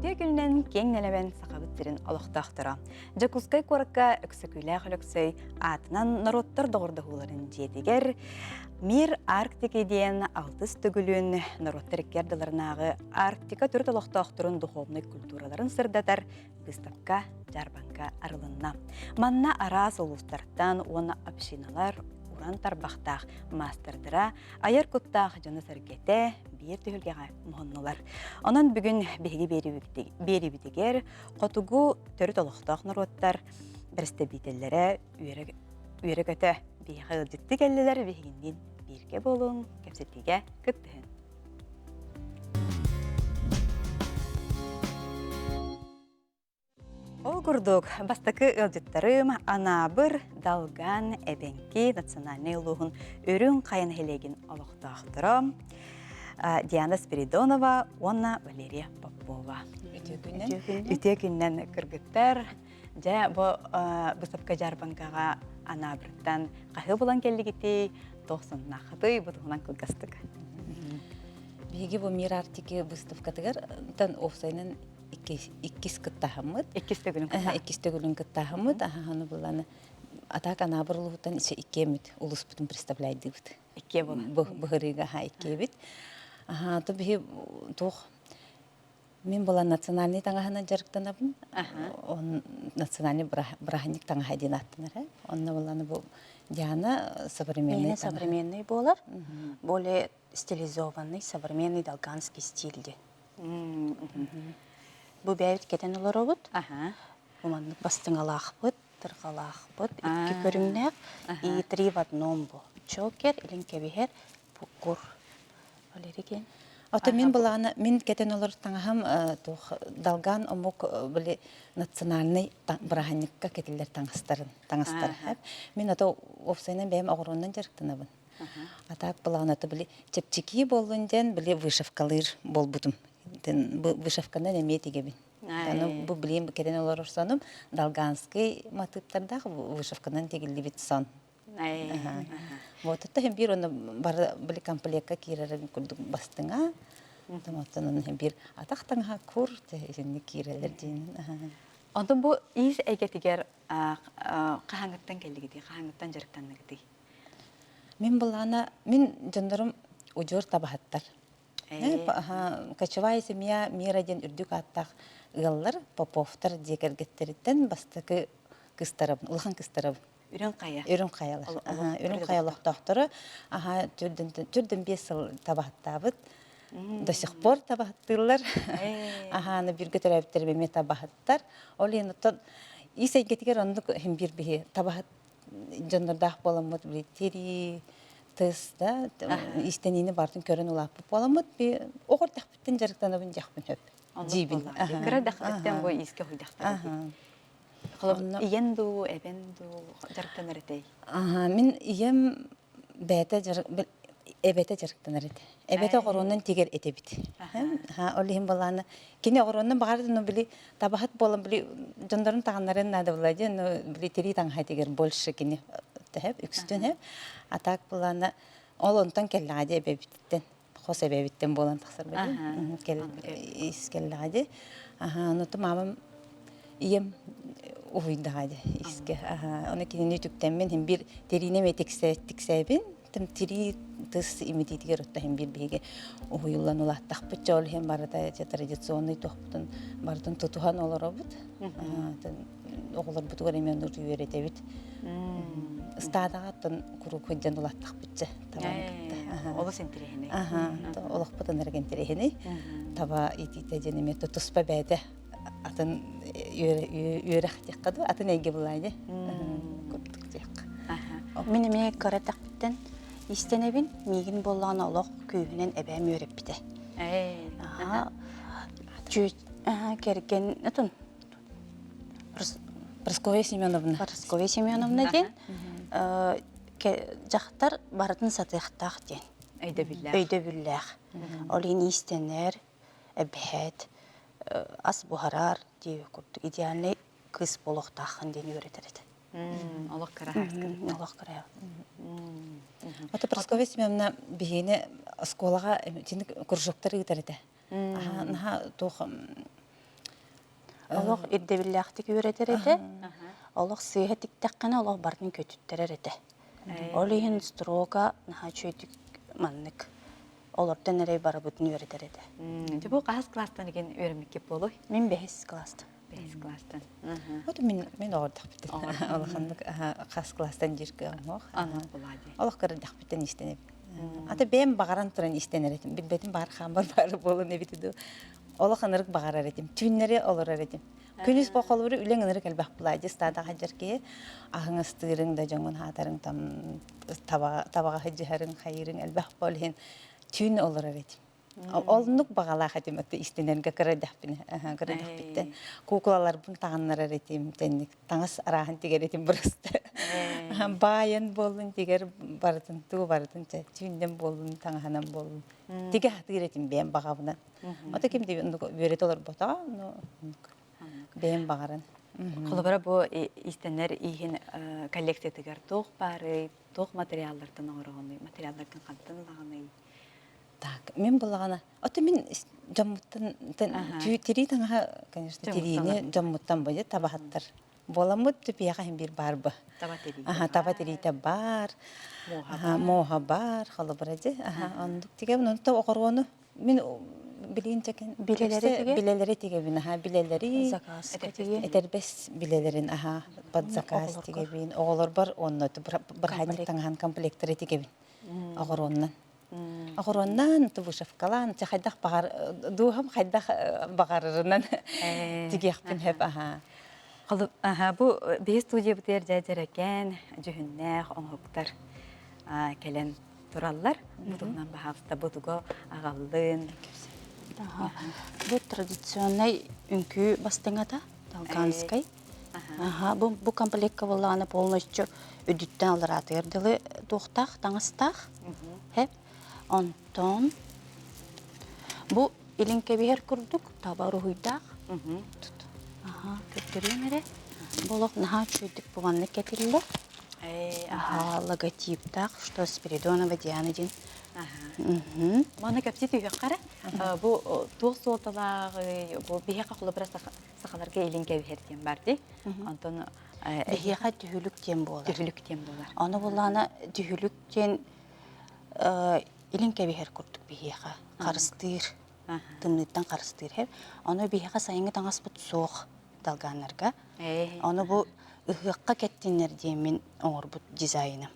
Үтүө күнүнэн киэҥ нэлэмэн Сахабыт сирин олохтоохторо. Дьокуускай куоракка Өксөкүүлээх Өлөксөй аатынан норуоттар доҕордоһууларын дьиэтигэр Мир Арктики диэн алтыс төгүлүн норуоттар икки ардыларынааҕы Арктика төрүт олохтоохторун духовнай культураларын сырдатар быыстапка дьаарбаҥка арылынна. Манна араас улуустартан уонна общиналар уран тарбахтаах маастардара, айар куттаах дьоно-сэргэтэ биир түһүлгэҕэ муһуннулар. Онон бүгүн биһиги биэриибитигэр хотугу төрүт олохтоох норуоттар бэрэстэбиитэллэрэ үөрэ-көтө биһиэхэ ыалдьыттыы кэллилэр, биһигинниин бииргэ буолуҥ, кэпсэтиигэ кыттыһыҥ. Ол курдук, бастакы ыалдьыттарым Анаабыр, Далган, Эбэҥки национальнай улууһун Үрүҥ Хайа нэһилиэгин олохтоохторо Диана Спиридонова уонна Валерия Попова. Үтүө күнүнэн кыргыттар. Дьэ, бу быыстапка дьаарбаҥкаҕа Анаабыртан хаһыы булан кэллигитий, туох сонуннааххытый, бу туһунан кылгастык. Биһиги бу Мир Арктики выставкатыгар тан офсайынан иккис кыттаһаммыт. Иккис төгүлүн кыттаһаммыт. Иккис төгүлүн кыттаһаммыт. Аһаһаны буланы атак Анаабыр улууһуттан иче иккиэмит улуспутун представляйдыбыт. Иккиэ буолан. Быһырыыга аха иккиэбит. Аха то биһи туох Мин буолан национальный таҥаһынан дьарыктанабын. Он национальный бырааһынньык таҥаһа диэн ааттанар. Онно буолан бу Диана современный Миэнэ современный буолар. Более стилизованный современный долганский стиль диэн. Бу бэйэбит кэтэн олоробут. Бу маннык бастыҥалаахпыт, тырҕалаахпыт, икки көрүҥнээх. И три в одном бу. Чокер, илин кэбиһэр, кур. Валерий Ото мин былаана мин кэтэн олор таҥаһым туох долган омук били национальный бырааһынньыкка кэтиллэр таҥастарын таҥастар. Мин ото уопсайынан бэйэм оҕуруоннан дьарыктанабын. А так былаана били чэпчэки буоллун диэн били вышивкалыыр буолбутум. Вышивканан эмиэ тигэбин. Аны бу билим кэтэн олорор сонум долганский матыыптардаах вышивканан тигиллибит сон. Вот это биир оны бары били комплекка киирэрин курдук бастыҥа. Оттон оны биир атах таҥаһа кур итинник киирэлэр диэн. Онтон бу иис эйгэтигэр хаһааҥҥыттан кэллигитий, хаһааҥҥыттан дьарыктанныгытый? Мин былаана мин дьоннорум удьуор табаһыттар. Кочевая семья мира диэн үрдүк ааттаах ыаллар Поповтар дьиэ кэргэттэриттэн бастакы кыстарабын, улахан кыстарабын. Үрүҥ Хайа. Үрүҥ Хайалар. Үрүҥ Хайа олохтоохторо аха түрдэн 5 сыл табаһыттаабыт. До сих пор табаһыттыыллар. Аха аны биргэ төрөөбүттэрим эмиэ табаһыттар. Ол иһин оттон ис эйгэтигэр оннук иһин биир биһи табаһыт дьоннордоох буоламмыт били тирии тыс да истэниини бартын көрөн улааппыт буоламмыт би оҕор тэхпиттэн дьарыктанабын дьахпын хөп диибин. Кыра дахыттан бу иискэ хуйдахтар. Ийэн дуу, эбэн дуу дьарыктанар этэй? Мин ийэм бэйэтэ эбэтэ дьарыктанар этэ. Эбэтэ оҕоруоннан тигэр этэбит. Ол иһин балаана кини оҕоруоннан баҕар ну били табаһыт буолан били дьоннорун таҕаннарын наада була диэн ну били тирии таҥаһа тигэр больше кини тэһэп үкстүн хэп. А так булаана ол онтон кэллэҕэ дии эбэбититтэн хос эбэбиттэн буолан тахсар кэл ис кэллэҕэ дии. Аха ону маамам ийэм уһуйдаҕа дии искэ. Аха ону кинини үтүктэммин хин бир тириинэ эмиэ тиксээбин тым тирии тыс имитиитигэр отто хин бир биһиги уһуйуллан улааттахпыт дьэ ол иһин барыта традиционный туохпутун барытын тутуһан олоробут. Оҕолорбутугар эмиэ оннук үөрэтэбит. Ыстаадаҕа оттон куруук сылдьан улааттахпыт дьэ табаны кытта. Олус интэриэһинэй. Олохпут ынырык интэриэһинэй. Таба иитиитэ диэн эмиэ туспа бэйэтэ атын үөрэх диэххэ дуу, атын эйгэ булаа дии. Курдук диэххэ. Мин эмиэ кыра эрдэхпиттэн истэнэбин, миигин буоллаҕына олох күүһүнэн эбээм үөрэппитэ. Кэргэн отун Прасковья Семеновна. Прасковья Семеновна диэн дьахтар барытын сатыахтаах диэн. Өйдөбүллээх. Өйдөбүллээх. Ол иһин иистэнэр, эбэһээт, ас буһарар дии курдук идеальный кыыс буолуохтааххын диэн үөрэтэр этэ. Олох кыра Олох кыра. Ото Прасковья Семеновна биһиини оскуолаҕа кружоктар ыытар этэ. Наһаа туох. Олох ирдэбиллээхтик үөрэтэр этэ. Олох сыыһа тиктэххинэ олох барытын көтүттэрэр этэ. Ол иһин строга наһаа үчүгэйдик маннык олордон эрэй барыбытын үөрэтэр этэ. Дьэ бу хаһыс класстан игин үөрэммиккит буолуй? Мин бэһис класстан. Бэһис класстан. Вот мин мин оҕордохпутун. Улаханнык хас класстан диир кыаҕым суох. Олох кырдахпыттан истэн эбит. Ата бэйэм баҕаран туран истэн этим. Билбэтим баар хаамбар баар буолан эбит дуу. Олох ынырык баҕарар этим. Түүннэри олорор этим. Күнүс бу холобуру үлэҥ ынырык элбэх буолаадьы ыстаатаҕа сылдьар киһи аһыҥастыырыҥ да дьоҥҥун аһатарыҥ там табаҕа сылдьыһарыҥ хайыырыҥ элбэх буол иһин түүн олорор этим. Оннук баҕалаах этим өттө истинэргэ кыра эрдэхпинэ кыра эрдэхпиттэн куукулаларбын таҕыннарар этим тэнник таҥас арааһын тигэр этим бырыста баайан буоллун тигэр барытын тугу барытын түүннэн буоллун таҥаһынан буоллун тигэ сатыыр этим бэйэм баҕабынан Ото ким да оннук үөрэтэ олорботоҕо, но бэйэм баҕаран. Холобура бу иистэнэр ииһин коллекциятыгар туох баарый, туох материаллартан оҥороҕунуй, материалларгын хантан ылаҕыный? Так, мин булаҕана, ото мин дьоммуттан тирии таҥаһа, конечно, тириини дьоммуттан бойы табаһаттар. Буоламмыт түпиэхэ иһин биир баар бы. Таба тириитэ Таба тириитэ баар, муоһа баар, холобура дьи. Оннук тигэбин, онто оҕоруону Мин билиин чэкин Билэлэри тигэ? Билэлэри тигэбин, аха, билэлэри Заказка тигэ? Этэрбэс билэлэрин, аха, под заказ тигэбин. Оҕолорбор онно быраханньык таҥаһан комплектары тигэбин. Оҕоруоннан. Оҕоруоннан, вышивкалаан, хайдах баҕар, дууһам хайдах баҕарарынан тигиэхпин сөп, аха. Аха, бу биһи студиябытыгар дьэ дьэрэкээн, дьүһүннээх оҥоһуктар кэлэн тураллар. Бу туһунан баһаалыста бу тугу аҕаллын. Бу традиционнай үҥкүү бастыҥата Долганскай. Аха, бу, бу комплекка буоллаҕына полностью үрдүттэн аллараатыгар дылы туохтаах, таҥастаах. Хэп. Онтон бу илин кэбиһэр курдук таба уруһуйдаах. Тут. Аха, көрдөрүөм эрэ. Бу олох наһаа үчүгэйдик бу маннык кэтиллэр. Аха, логотиптаах, что Спиридонова Диана диэн. Маны кэпсии түһүөххэ эрэ. Бу туох суолталааҕый, бу биһиэхэ холобура сахаларга илин кэбиһэр диэн бар дии. Онтон Биһиэхэ түһүлүк диэн буолар. Түһүлүк диэн буолар. Аны буллаана түһүлүк диэн илин кэбиһэр курдук биһиэхэ харыстыыр. Тымныыттан харыстыыр. Ону биһиэхэ сайыҥҥы таҥаспыт суох. Долганнарга. Ону бу ыһыахха кэттиннэр диэммин оҥорбут дизайным.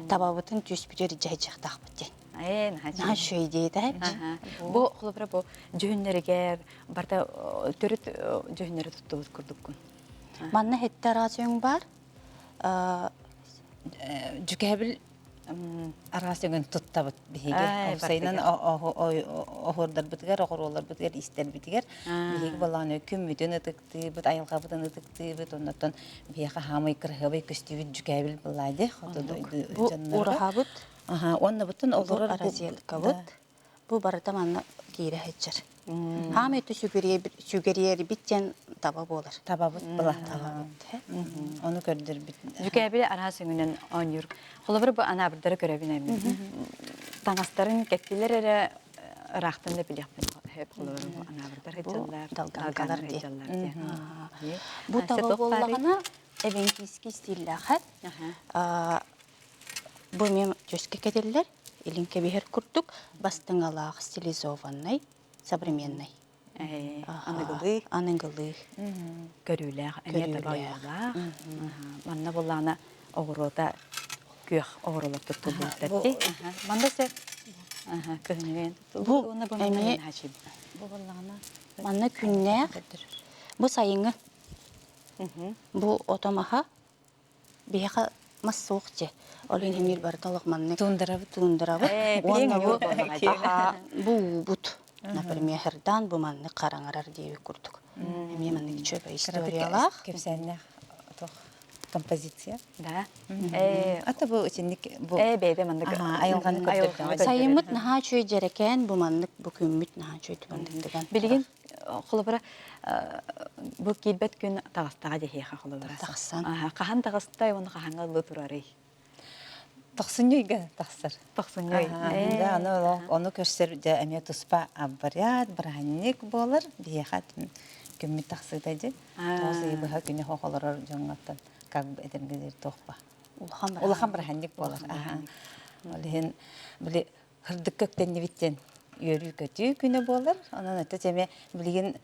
Табабытын түспүтүгэр дьаһайдьахтаахпыт диэн. Ээ, наһаа Наһаа үчүгэй диэтэ. Бу холобура бу дьүһүннэригэр барыта төрүт дьүһүннэри туттубут курдуккун. Манна хэттэ араас өҥ баар. Дьүкээбил араас өҥүн туттабыт биһиги. Уопсайынан оһуордарбытыгар, оҕуруоларбытыгар, истэрбитигэр биһиги балаҕан күммүтүн ытыктыыбыт, айылҕабытын ытыктыыбыт, оннуттан биһиэхэ хаамай кыраһыабай көстүүбүт дьүкээбил былаадьы хоту дойду дьонноро. Ураһабыт. Уонна бутун олорор розеткабыт. Бу барыта манна киирэ сылдьар. Хаамай өттө сүгэриэрбит диэн таба буолар. Табабыт была. Табабыт. Ону көрдөрбүт. Дьүкээбили араас өҥүнэн оонньуур. Холобура бу анаабырдары көрөбүн эми. Таҥастарын кэттилэр эрэ ыраахтан да билиэхпин сөп. Холобура бу анаабырдар сылдьаллар, Долганкалар диэн. Бу таба буоллаҕына эбэҥкиискэ стиллээхэ. Бу эмиэ түөскэ кэтиллэр, илин кэбиһэр курдук бастыҥалаах стилизованнай, современный. Аныгылыы. Аныгылыы. Көрүүлээх, эмиэ таба ойуулаах. Манна буоллаҕына оҕуруота күөх оҕуролор туттуллубуттар дии. Манна сөп. Кыһынныгын Бу эмиэ Бу буоллаҕына манна күннээх. Бу сайыҥҥы. Бу отомаха Биһиэхэ мас суох дьэ. Ол иһин эмиэ барыта олох маннык Туундарабыт. туундарабыт. Ээ, Уонна билиэҥ бу ойуур буоллаҕа дии. аһаа бу уубут, например, хердаан бу маннык хараҥарар диэбит курдук. Эмиэ маннык үчүгэй историялаах. Кэпсээннээх туох композиция. Да. Ээ, Ата бу итинник бу ээ бэйэтэ маннык айылҕаны көрдөрдөҕө. Сайыммыт наһаа үчүгэй дьэрэкээн бу маннык бу күммүт наһаа үчүгэй түгэн тыган. Билигин холобура бу киирбэт күн таҕыстаҕа диэһиэхэ холобура. Тахсан. Хаһан таҕыстай уонна хаһаҥҥа ыллыы турарый? Тохсунньу ыйга тахсар. Тохсунньу ый. Да, аны ону көрсөр дьэ эмиэ туспа абарят, бырааһынньык буолар. Биһиэхэ Күммүт тахсыыта дьи. 9 ыйы быһа күнү хоох олорор дьоҥҥоттон как бы этэргэ туох ба. Улахан Улахан быраханньык буолар. Ол иһин били һырдыкка үктэннибит диэн үөрүү-көтүү күнэ буолар. Онон өттө эмиэ билигин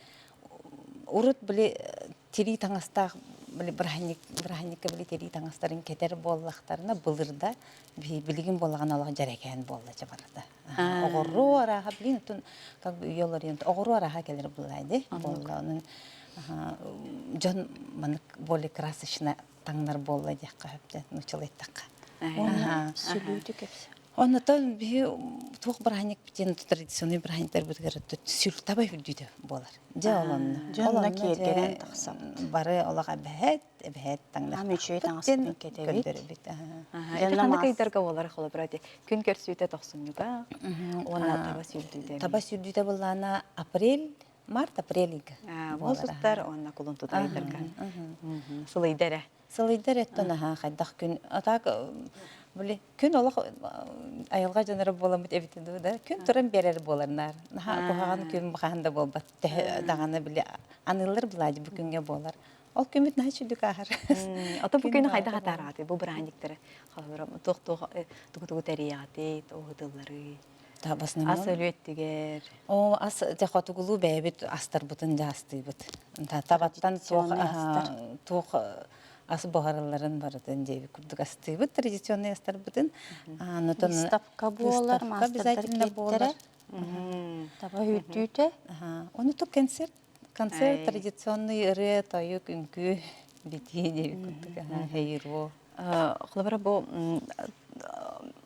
урут били тирии таҥастаах били быраханньык быраханньыкка били тирии таҥастарын кэтэр буоллахтарына былырда билигин буоллаҕына олох дьэрэкээн буолла дьэ барыта. Оҕуруо арааһа билин отун как бы үйэ олоруйан оҕуруо арааһа кэлэр буллаа ди буолла. Онон дьон маннык более красочно таҥнар буолла диэххэ сөп нууччалыы эттэххэ. Сүлүүтү кэпсэ. Оннотон биһи туох бырааһынньык диэн традиционный бырааһынньыктарбытыгар сүл таба үрдүүтэ буолар. Дьэ ол онно. Дьэ онно киэргэнэн тахсабыт. Бары олох эбэһэт, эбэһэт таҥнар. Үчүгэй таҥаспытын кэтэбит. Көрдөрөбүт. Ити ханнык ыйдарга буолар холобура күн көрсүүтэ тохсунньуга уонна таба сүүрдүүтэ. Таба сүүрдүүтэ былаана апрель Март, апрель ыйга. Муус устар уонна кулун тутар ыйдарга. Сылыйда эрэ. Сылыйда эрэ оттон аһаа хайдах күн а так били күн олох айылҕа дьоноро буоламмыт эбитэ дуу да күн туран биэрэр буолар наар наһаа куһаҕан күн хаһан да буолбат даҕаны били аныыллар былаадьы бу күҥҥэ буолар ол күммүт наһаа үчүгдүк ааһар. Ото бу күнү хайдах атаараҕытый бу бырааһынньыктары холобура туох-туох тугу-тугу тэрийэҕитий уһутулларый Ас өлүөттүгэр. Оо, ас дьэ хотугулуу бэйэбит астарбытын дьэ астыыбыт. Табаттан туох туох ас буһарылларын барытын диэбит курдук астыыбыт традиционный астарбытын. Выставка буолар, маастардар киэптэрэ. Таба үүтүүтэ. Ону тук концерт, концерт традиционный ырыа, тойук, үҥкүү, битии диэбит курдук хейро. Холобура бу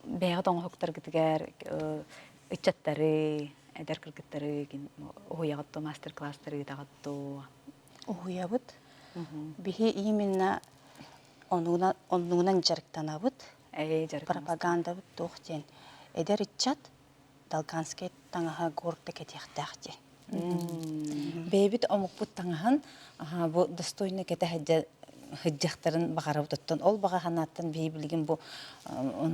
бэйэҕит оҥоһуктаргытыгар ыччаттары, эдэр кыргыттары уһуйаҕыт дуо, мастер-класстары ыытаҕыт дуо? Уһуйабыт. Биһи именно оннугунан дьарыктанабыт. Пропагандабыт туох диэн. Эдэр ыччат долганскай таҥаһа гордо кэтиэхтээх диэн. Бэйэбит омукпут таҥаһын бу достойно кэтэ сылдьыахтарын баҕарабыт оттон ол баҕа санааттан биһи билигин бу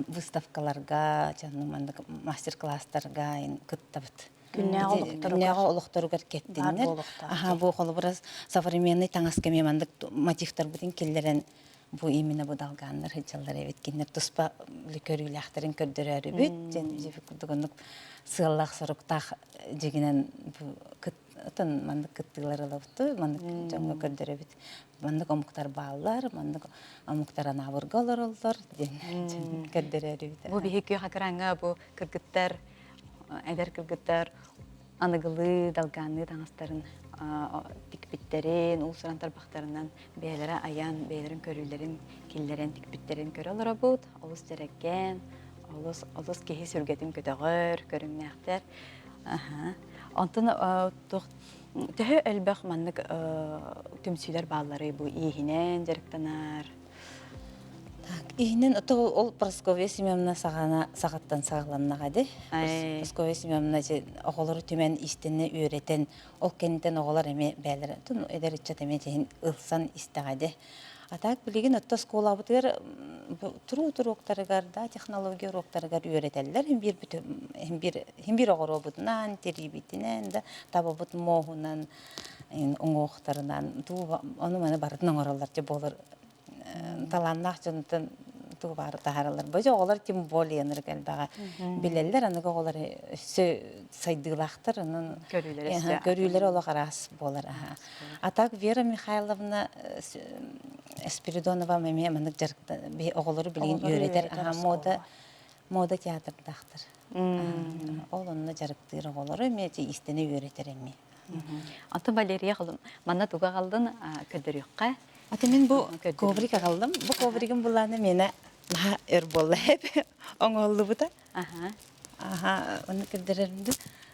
выставкаларга маннык мастер-класстарга кыттабыт. Күннээҕи олохторугар кэттиннэр. Аха бу холобура современный таҥас кэмиэ маннык мотивтарбытын киллэрэн бу именно бу долганнар сылдьаллар эбит кинилэр туспа көрүүлээхтэрин көрдөрөөрүбүт диэн курдук оннук сыаллаах соруктаах дьигинэн бу отон маннык кыттыылар ылабыт маннык дьоҥҥо көрдөрөбүт маннык омуктар бааллар маннык омуктар анаабырга олороллор диэн көрдөрөөрүбүт. Бу биһи күөх экраҥҥа бу кыргыттар эдэр кыргыттар аныгылыы долганныы таҥастарын тикпиттэрин, уус-уран тарбахтарынан бэйэлэрэ айан, бэйэлэрин көрүүлэрин киллэрэн тикпиттэрин көрө олоробут. Олус дьэрэкээн, олус, олус киһи сүргэтин көтөҕөр, көрүҥнээхтэр. Аха. Онтон туох төһө элбэх маннык түмсүүлэр баалларый бу ииһинэн дьарыктанар? Так, иһинэн ото ол Прасковья Семеновна саҕана саҕаттан саҕаланнаҕа ди. Прасковья Семеновна оҕолору түмэн истэнэ үөрэтэн, ол кэнниттэн оҕолор эмиэ бээлэр эдэр ыччат эмиэ тиһин ылсан истэҕэ ди. А так билигин отто оскуолабытыгар туруу уруоктарыгар да технология уруоктарыгар үөрэтэллэр. Хим биир хим биир хим биир оҕоруобутунан, тириибитинэн да табабыт муоһунан уҥуохтарынан туу ону маны барытын оҥороллор дьэ буолар талааннаах дьонтон тугу баары таһаараллар. Бу оҕолор тем более ынырык элбэҕи билэллэр, аныгы оҕолор өссө сайдыылаахтар, онон көрүүлэрэ олох араас буолар. А так Вера Михайловна Спиридонова эмиэ маннык дьарыкта оҕолору билигин үөрэтэр мода мода театрдаахтар. Ол онно дьарыктыыр оҕолору эмиэ истэнэ үөрэтэр эмиэ. Аты Валерия манна туга аҕалдын көрдөрүөххэ. Аты мин бу коврик аҕаллым. Бу ковригым булааны миэнэ наһаа өр буолла оҥоһуллубута. Аха, оны көрдөрөрүм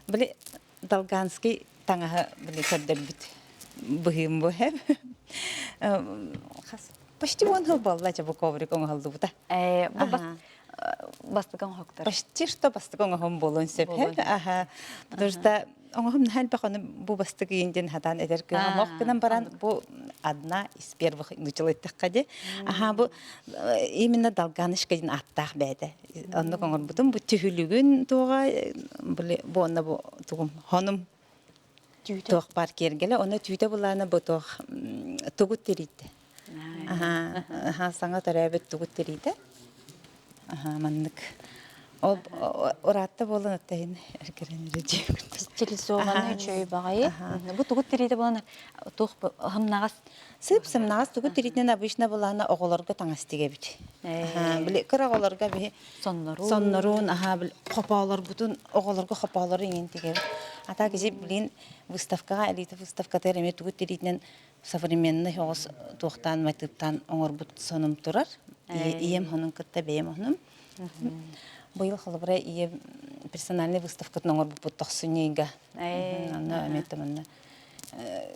Били Долганский таҥаһы били көрдөрбүт быһыым бу хас почти 10 жыл буолла бу коврик оҥоһуллубута. Бу бастакы оҥоһуктар. Почти что бастакы оҥоһум буолуон сөп. Аха. Потому что оҥоһум наһаа элбэх ону бу бастакы иин хатаан этэр кыаҕым ох гынан баран бу одна из первых нучалыттахха ди. Аха бу именно долганочка диэн ааттаах бэйэтэ. Оннук оҥорбутум бу түһүлүгүн туоҕа бу онно бу тугум хонум. Түүтэ. Туох баар киэргэлэ, онно түүтэ булаана бу туох тугут тириитэ. Аха, саҥа төрөөбүт тугут тириитэ. Аха, маннык. Ол ураатта буолан оттоһин эргэрэн эрэ Стилизованный үчүгэй баҕайы. Бу тугут тириитэ буолан туох хымнаҕас Сып-сымнаҕас тугут тириитинэн обычно булаана оҕолорго таҥас тигэбит. Били кыра оҕолорго биһи соннорун соннорун аха били хопоолорбутун оҕолорго хопоолору иҥин тигэбит. А так блин выставкаҕа элита выставкатыгар эмиэ тугут тириитинэн современный оҕус туохтаан матыыптаан оҥорбут сонум турар. Ийэм хонун кытта бэйэм хонум. Быйыл холобура ийэм персональный выставкатын оҥорбуппут тохсунньуйга. Онно эмиэ манна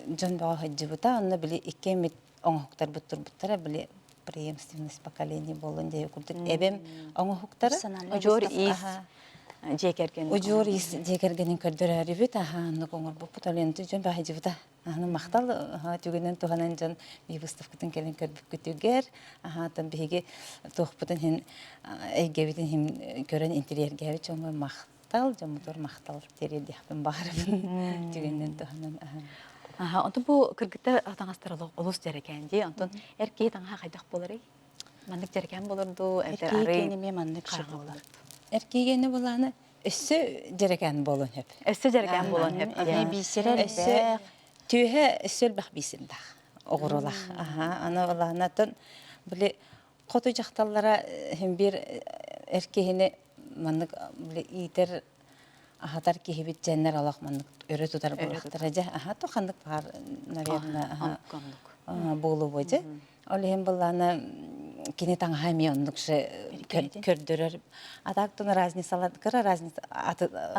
дьон бөҕө сылдьыбыта. Онно били икки эмит оҥоһуктарбыт турбуттара били преемственность поколений буоллун диye курдук эбэм оҥоһуктара Удьуор иис дьиэ кэргэн удьуор иис дьиэ кэргэнин көрдөрөөрүбүт аха оннук оҥорбуппут оленту дьон баһыдьыбыта Аны махтал түгэнин туһанан дьон биһи выставкатын кэлин көрбүккүтүгэр, аһаатан биһиги туохпутун иһин эйгэбитин иһин көрөн интириэргээбит дьоҥҥо махтал, дьоммутугар махтал тириэрдиэхпин баҕарабын түгэнинэн туһанан. Аха, онтон бу кыргыттар таҥастар олус дьэрэкээн дии. Онтон эр киһи таҥаһа хайдах буоларый? Маннык дьэрэкээн буолар дуу, Эр эбэтэр киһи арый киэнэ эмиэ маннык же буолар. Эр киһи булааны Өссө дьэрэкээн буолуон сөп. Өссө дьэрэкээн буолуон сөп. Эмиэ биисэрэ Өссө элбэх. түөһэ өссө элбэх биисэрдээх оҕурулах. Аха, аны улаанатын били хоту дьахталлара син биир эр киһини маннык били иитэр аһатар киһибит дьэннэр олох маннык өрө тутар буолахтара дьэ. Аха, то ханнык баар, наверное, аха, буолуо дьэ. Ол иһин былаана кини таҥаһа эмиэ оннук же көрдөрөр. А так то разницалар кыра разница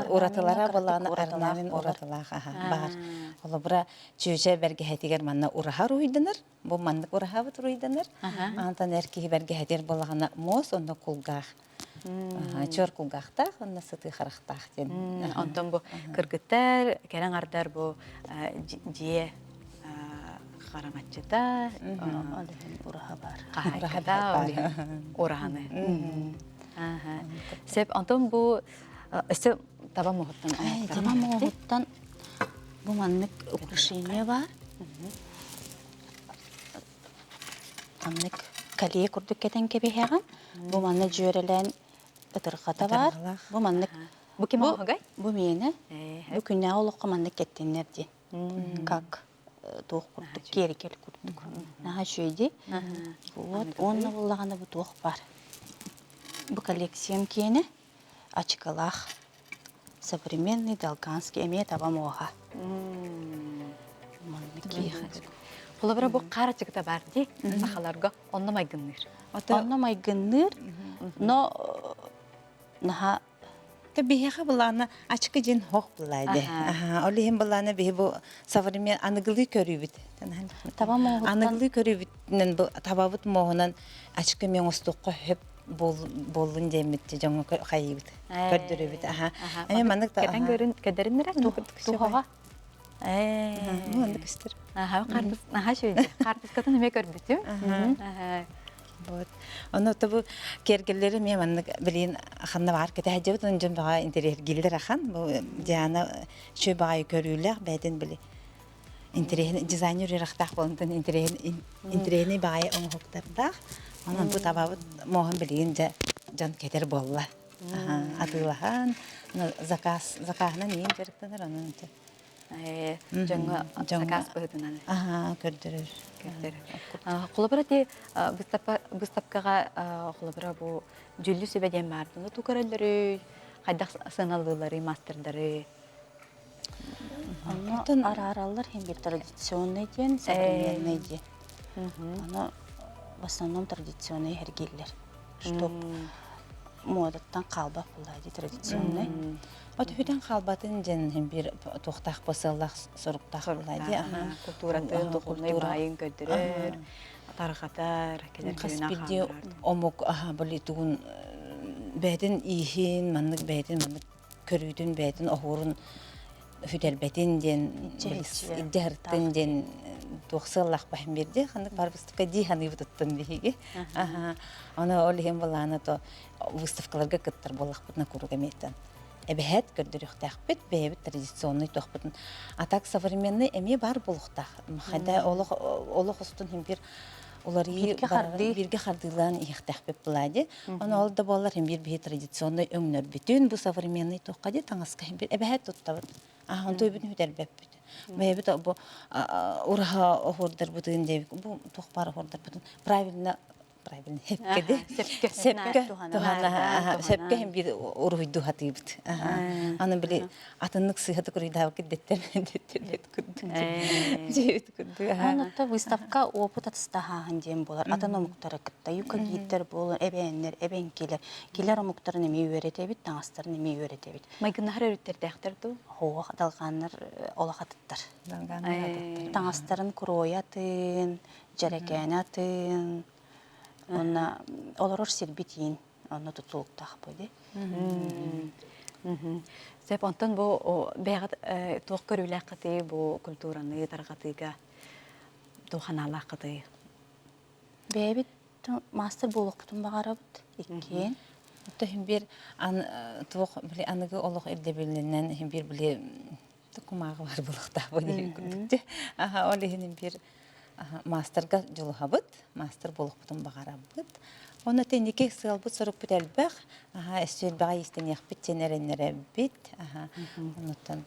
уратылара былаана орнамент уратылаах баар. Холобура чүөчэ бэргэһэтигэр манна ураһа уруһуйданар. Бу маннык ураһабыт уруһуйданар. Антан эр киһи бэргэһэтигэр буолаҕына муос онно кулгаах. Чор кулгаахтаах онно сытыы харахтаах диэн. Онтон бу кыргыттар, кэлэн ардар бу дьиэ хараҥаччыта, Ол иһин ураһа бар. Хаһаайката, ол иһин ураһаны. Сөп, онтон бу өссө таба муоһуттан Таба муоһуттан бу маннык украшение бар. Маннык кэлиэ курдук кэтэн кэбиһэҕин. Бу манна дьүөрэлээн ытырҕата баар. Бу маннык Бу ким оҥоһугай? Бу миэнэ. Бу күннээҕи олоххо маннык кэттиннэр диэн. Как туох курдук, киэргэл курдук. Наһаа үчүгэй дии. Вот, уонна буллаҕына бу туох баар. Бу коллекциям киэнэ ачыкылаах современный долганский эмиэ таба муоһа. Маннык киэхэ. Холобура бу хаар ачыкыта баар дии сахаларга онно майгынныыр. Онно майгынныыр, но наһаа Та биһиэхэ былаана ачыкы дьин хох былаады. Ол иһин былаана биһи бу современ аныгылыы көрүүбүт. Таба муоһуттан Аныгылыы көрүүбүтүнэн бу табабыт муоһунан ачыкы мен оҥостуохха хөп буоллун диэммит дьоҥҥо хайыыбыт көрдөрөбүт аха эми маннык кэтэн көрүн көдөрүннэрэ туһаҕа ээ маннык көстөр аха картыс аха шүйде картыскатын эмиэ көрбүтүм вот ону бу киэргэллэри эмиэ маннык билин ханна баар кэтэһэдьэбит он дьон баҕа интэриэһиргииллэр ахан бу Диана үчүгэй баҕайы көрүүлээх бэйэтин били интэриэһин дизайнер үөрэхтээх буолан интэриэһин интэриэһинэй баҕайы оҥоһуктардаах. Онон бу табабыт муоһун билигин дьэ дьон кэтэр буолла. Атыылаһан, заказ закаһынан иин дьарыктанар онон дьоҥҥо заказ быһыытынан көрдөрөр. Көрдөрөр. Холобура ти выставкаҕа холобура бу дьүллү сүбэ диэн баардыны ту көрөллөрүй, хайдах сыаналыылларый мастердары Онно араараллар иһин биир традиционный диэн, современный диэн. Ону в основном традиционный эргиллэр. Чтоб муодаттан хаалбат буолла дии традиционный. От үһүтэн хаалбатын диэн иһин биир туохтаах сыаллаах соруктаах буолла дии. Культуратын, духовнай баайын көрдөрөр, тарҕатар, кэлэр Хас биирдии омук аха били тугун бэйэтин ииһин, маннык бэйэтин маннык көрүүтүн бэйэтин оһуорун сүтэрбэтин диэн илдьэ сырыттын диэн туох сыаллаах баһын биэрди ханнык бар выставка дии саныыбытыттан биһиги ону ол иһин былаана то выставкаларга кыттар буоллахпытына куруук эмиэттэн. Эбэһээт көрдөрүөхтээхпит, бэйэбит традиционный туохпутун. А так современный эмиэ баар буолуохтаах. Хайда олох олох устун хин бир уларыйыы Бииргэ хардыы. бииргэ хардыылаан иһиэхтээхпит буолаа Ону ол да буоллар хин бир биһи традиционный өҥнөрбүтүн бу современный туохха дии таҥаска хин бир эбэһээт туттабыт. Аа онту өйбүтүн бүтэрбэппит. Бэйэбит бу ураһа оһуордарбытын диэбит бу туох баар оһуордарбытын правильно правильно сепке Сепке. сепке туһана сепке хин бир уруһуйду хатыыбыт. Аны били атыннык сыһаты куруйдаабыт деттер деттер курдук. Дьиэбит курдук. Оннотто выставка опыт атыстаһааһын диэн буолар. Атын омуктары кытта юкагиттер буолун, эбээннэр, эбэҥкилэр, килэр омуктарын эмиэ үөрэтэбит, таҥастарын эмиэ үөрэтэбит. Майгыннаһар өрүттэрдээхтэр дуу? Хоох далгааннар олох атыттар. Таҥастарын куруойа атын, дьэрэкээнэ атын, уонна олорор сирбит иин онно тутулуктаах буолуо. Сөп, онтон бу бэйэҕит туох көрүүлээххитий бу культураны тарҕатыыга туох анаалааххытый? Бэйэбит маастар буолуохпутун баҕарабыт иккиэн. То иһин биир туох били аныгы олох ирдэбилинэн иһин биир били кумааҕы бар буолуохтаах бу диэн курдук дьэ. Аха ол иһин биир маастарга дьулуһабыт, маастар буолуохпутун баҕарабыт. Онно тэнники сыалбыт сорукпут элбэх. Аха өссө элбэҕи иистэниэхпит диэн эрэннэрэбит. Аха оннуттан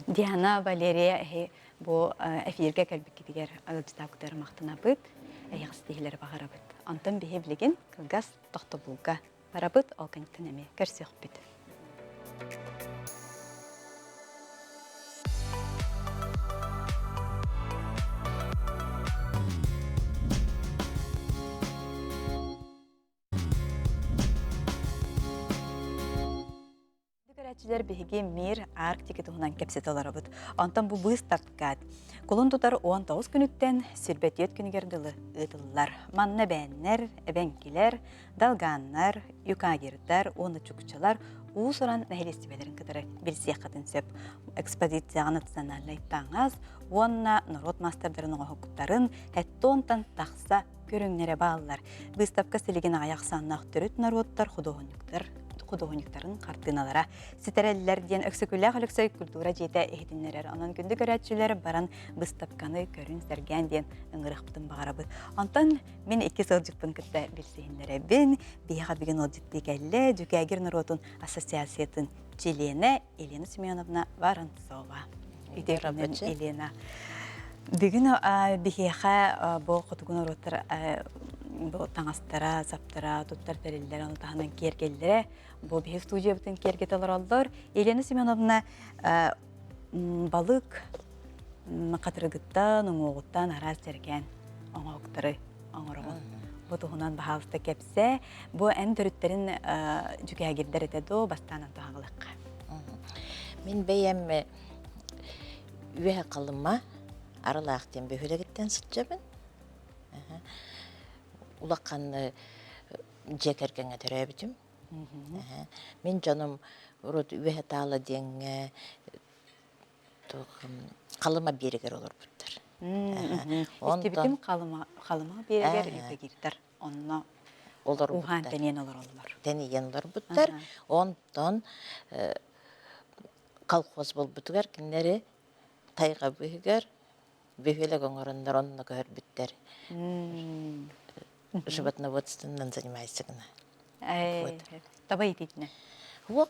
Диана, Валерия эһи бу эфиргэ кэлбиккитигэр ыалдьытаабытыгар махтанабыт, эһиэхэ ситиһиилэри баҕарабыт. Онтон биһи билигин кылгас тохтобулга барабыт, ол кэнниттэн эмиэ көрсүөхпүт. Көрөөччүлэр биһиги Мир Арктика туһунан кэпсэтэ олоробут. Онтон бу быыстапкат кулун тутар 19 күнүттэн сирбэтиэт күнүгэр дылы ыытыллар. Манна эбээннэр, эбэҥкилэр, долганнар, юкагирдар уонна чукчалар уус-уран нэһилиэстибэлэрин кытары билсиэххитин сөп. Экспозицияҕа национальнай таҥас уонна норуот маастардарын оҥоһуктарын хеттонтан тахса көрүҥнэрэ бааллар. Выставка силигин аҕыйах ахсааннаах төрүт норуоттар худуоһунньуктар худуоһунньуктарын хартыыналара ситэрэллэр диэн Өксөкүлээх Өлөксөй культура дьиэтэ иһитиннэрэр. Онон күндү көрөөччүлэр баран быыстапканы көрүн сэргээн диэн ыҥырыахпытын баҕарабыт. Онтон мин икки сылдьыппын кытта билсиһиннэрэбин. Биһиэхэ бүгүн ыалдьыттыы кэллэ Дьүкээгир норуотун ассоциациятын чилиэнэ Елена Семеновна Воронцова. Үтүө Елена. Бүгүн биһиэхэ бу хотугу норуоттар бу таҥастара, саптара, туттар тэриллэрэ, ону таһынан киэргэллэрэ бу биһи студиябытын киэргэтэ олороллор. Елена Семеновна балык хатырыгыттан, уҥуоҕуттан араас дьэргээн оҥоһуктары оҥороҕун. Бу туһунан баһаалыста кэпсээ. Бу эн төрүттэрин дьүкээгирдэр этэ дуо, бастаан туһаҕылыахха. Мин бэйэм үөһэ Халыма Арылаах диэн бөһүөлэгиттэн сылдьабын. Улахан дьиэ кэргэҥҥэ төрөөбүтүм. Мин дьонум урут Үөһэ Таала диэҥҥэ Халыма биэригэр олорбуттар. Истибитим Халыма Халыма биэригэр юкагирдар онно уһаан тэнийэн олороллор. Тэнийэн олорбуттар. Онтон колхоз буолбутугар кинилэри тайҕа быыһыгар бөһүөлэк оҥороннор онно көһөрбүттэр. Животноводствонан занимается гына. Вот. Таба иитиитинэ. Уох,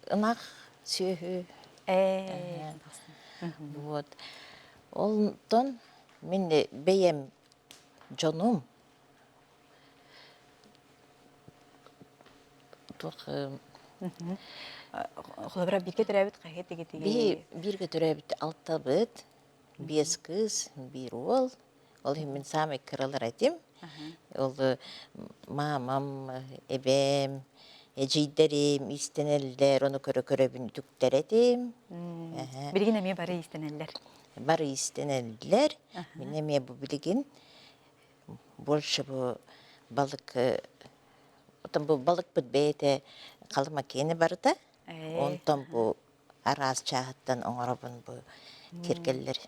ынах, сүөһү. Вот. Онтон мин бэйэм дьонум туох Холобура, бииргэ төрөөбүт хаһыат тигитиги. Бииргэ төрөөбүт алтабыт, биэс кыыс, биир уол. Ол иһин мин саамай кыралар этим. Ол маамам, эбээм, эдьиийдэрим иистэнэллэр, ону көрө-көрөбүн үтүктэр этим. Билигин эмиэ бары иистэнэллэр. Бары иистэнэллэр. Мин эмиэ бу билигин больше бу балык отон бу балыкпыт бэйэтэ халыма киэнэ барыта. Онтон бу араас чааһыттан оҥоробун бу киргэллэри.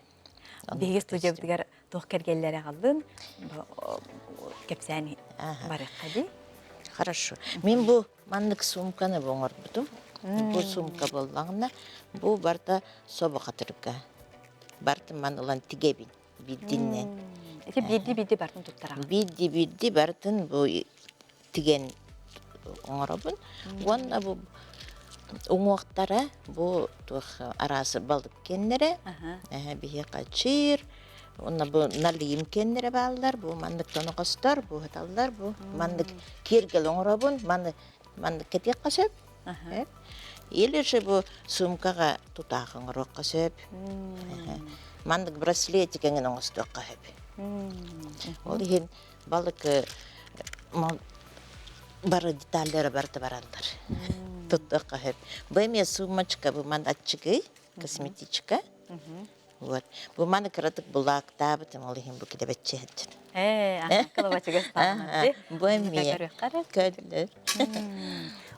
Биһиги студиябытыгар туох кэргэллэри аҕаллын кэпсээн барыахха дии. Хорошо. Мин бу маннык суумканы бу оҥорбутум. Бу сумка буоллаҕына, бу барыта собо хатырга. Барытын ман ылан тигэбин биирдиннэн. Ити биирдии-биирдии барытын туттараҕын. Биирдии-биирдии барытын бу тигэн оҥоробун. Уонна бу уҥуохтара бу туох араас балык киэннэрэ, биһиэхэ чиир, уонна бу налим киэннэрэ бааллар, бу маннык тоноҕостор, бу сыталлар, бу маннык киэргэл оҥоробун, маны маннык кэтиэххэ сөп. Или же бу суумкаҕа тутаах оҥоруохха сөп. Маннык браслетик эҥин оҥостуохха сөп. Ол иһин балык бары деталлара барыта бараллар. Туттуохха сөп. Бу эмиэ сумочка, бу ман аччыгый, косметичка. Вот. Бу маны кыратык булаактаабытым, ол иһин бу килэбэччи сылдьар. Ээ, аха, кылабачыгас таһынан. Бу эмиэ көрдөр.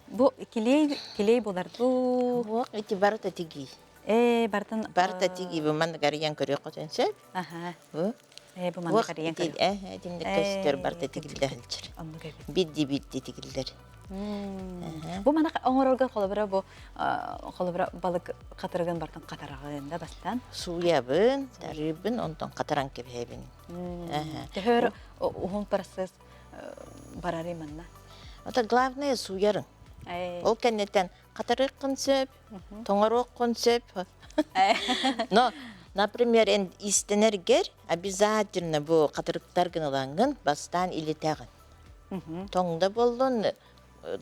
Бу килей, килей булар дуу? Буох ити барыта тигии. Ээ, бартын Барыта тигии бу маннык арыйан көрүөххүтүн сөп. Аха. Бу Ээ, бу маннык арыйан көрүөх. Ээ, итинник көстөр барыта тигиллэ сылдьар. Оннук эбит. Бидди-бидди тигиллэр. Бу мана оҥорорго холобура бу холобура балык хатырыгын бартын хатараҕын да бастаан. Сууйабын, тарыыбын, онтон хатаран кэбиһэбин. Төһөр уһун процесс барарый манна? Это главное сууярың. Ол кэнниттэн хатарыаххын сөп, тоҥоруоххун сөп. Но, например, эн иистэнэргэр обязательно бу хатырыктаргын ылаҥҥын бастаан илитэҕин. Тоҥ да буоллун,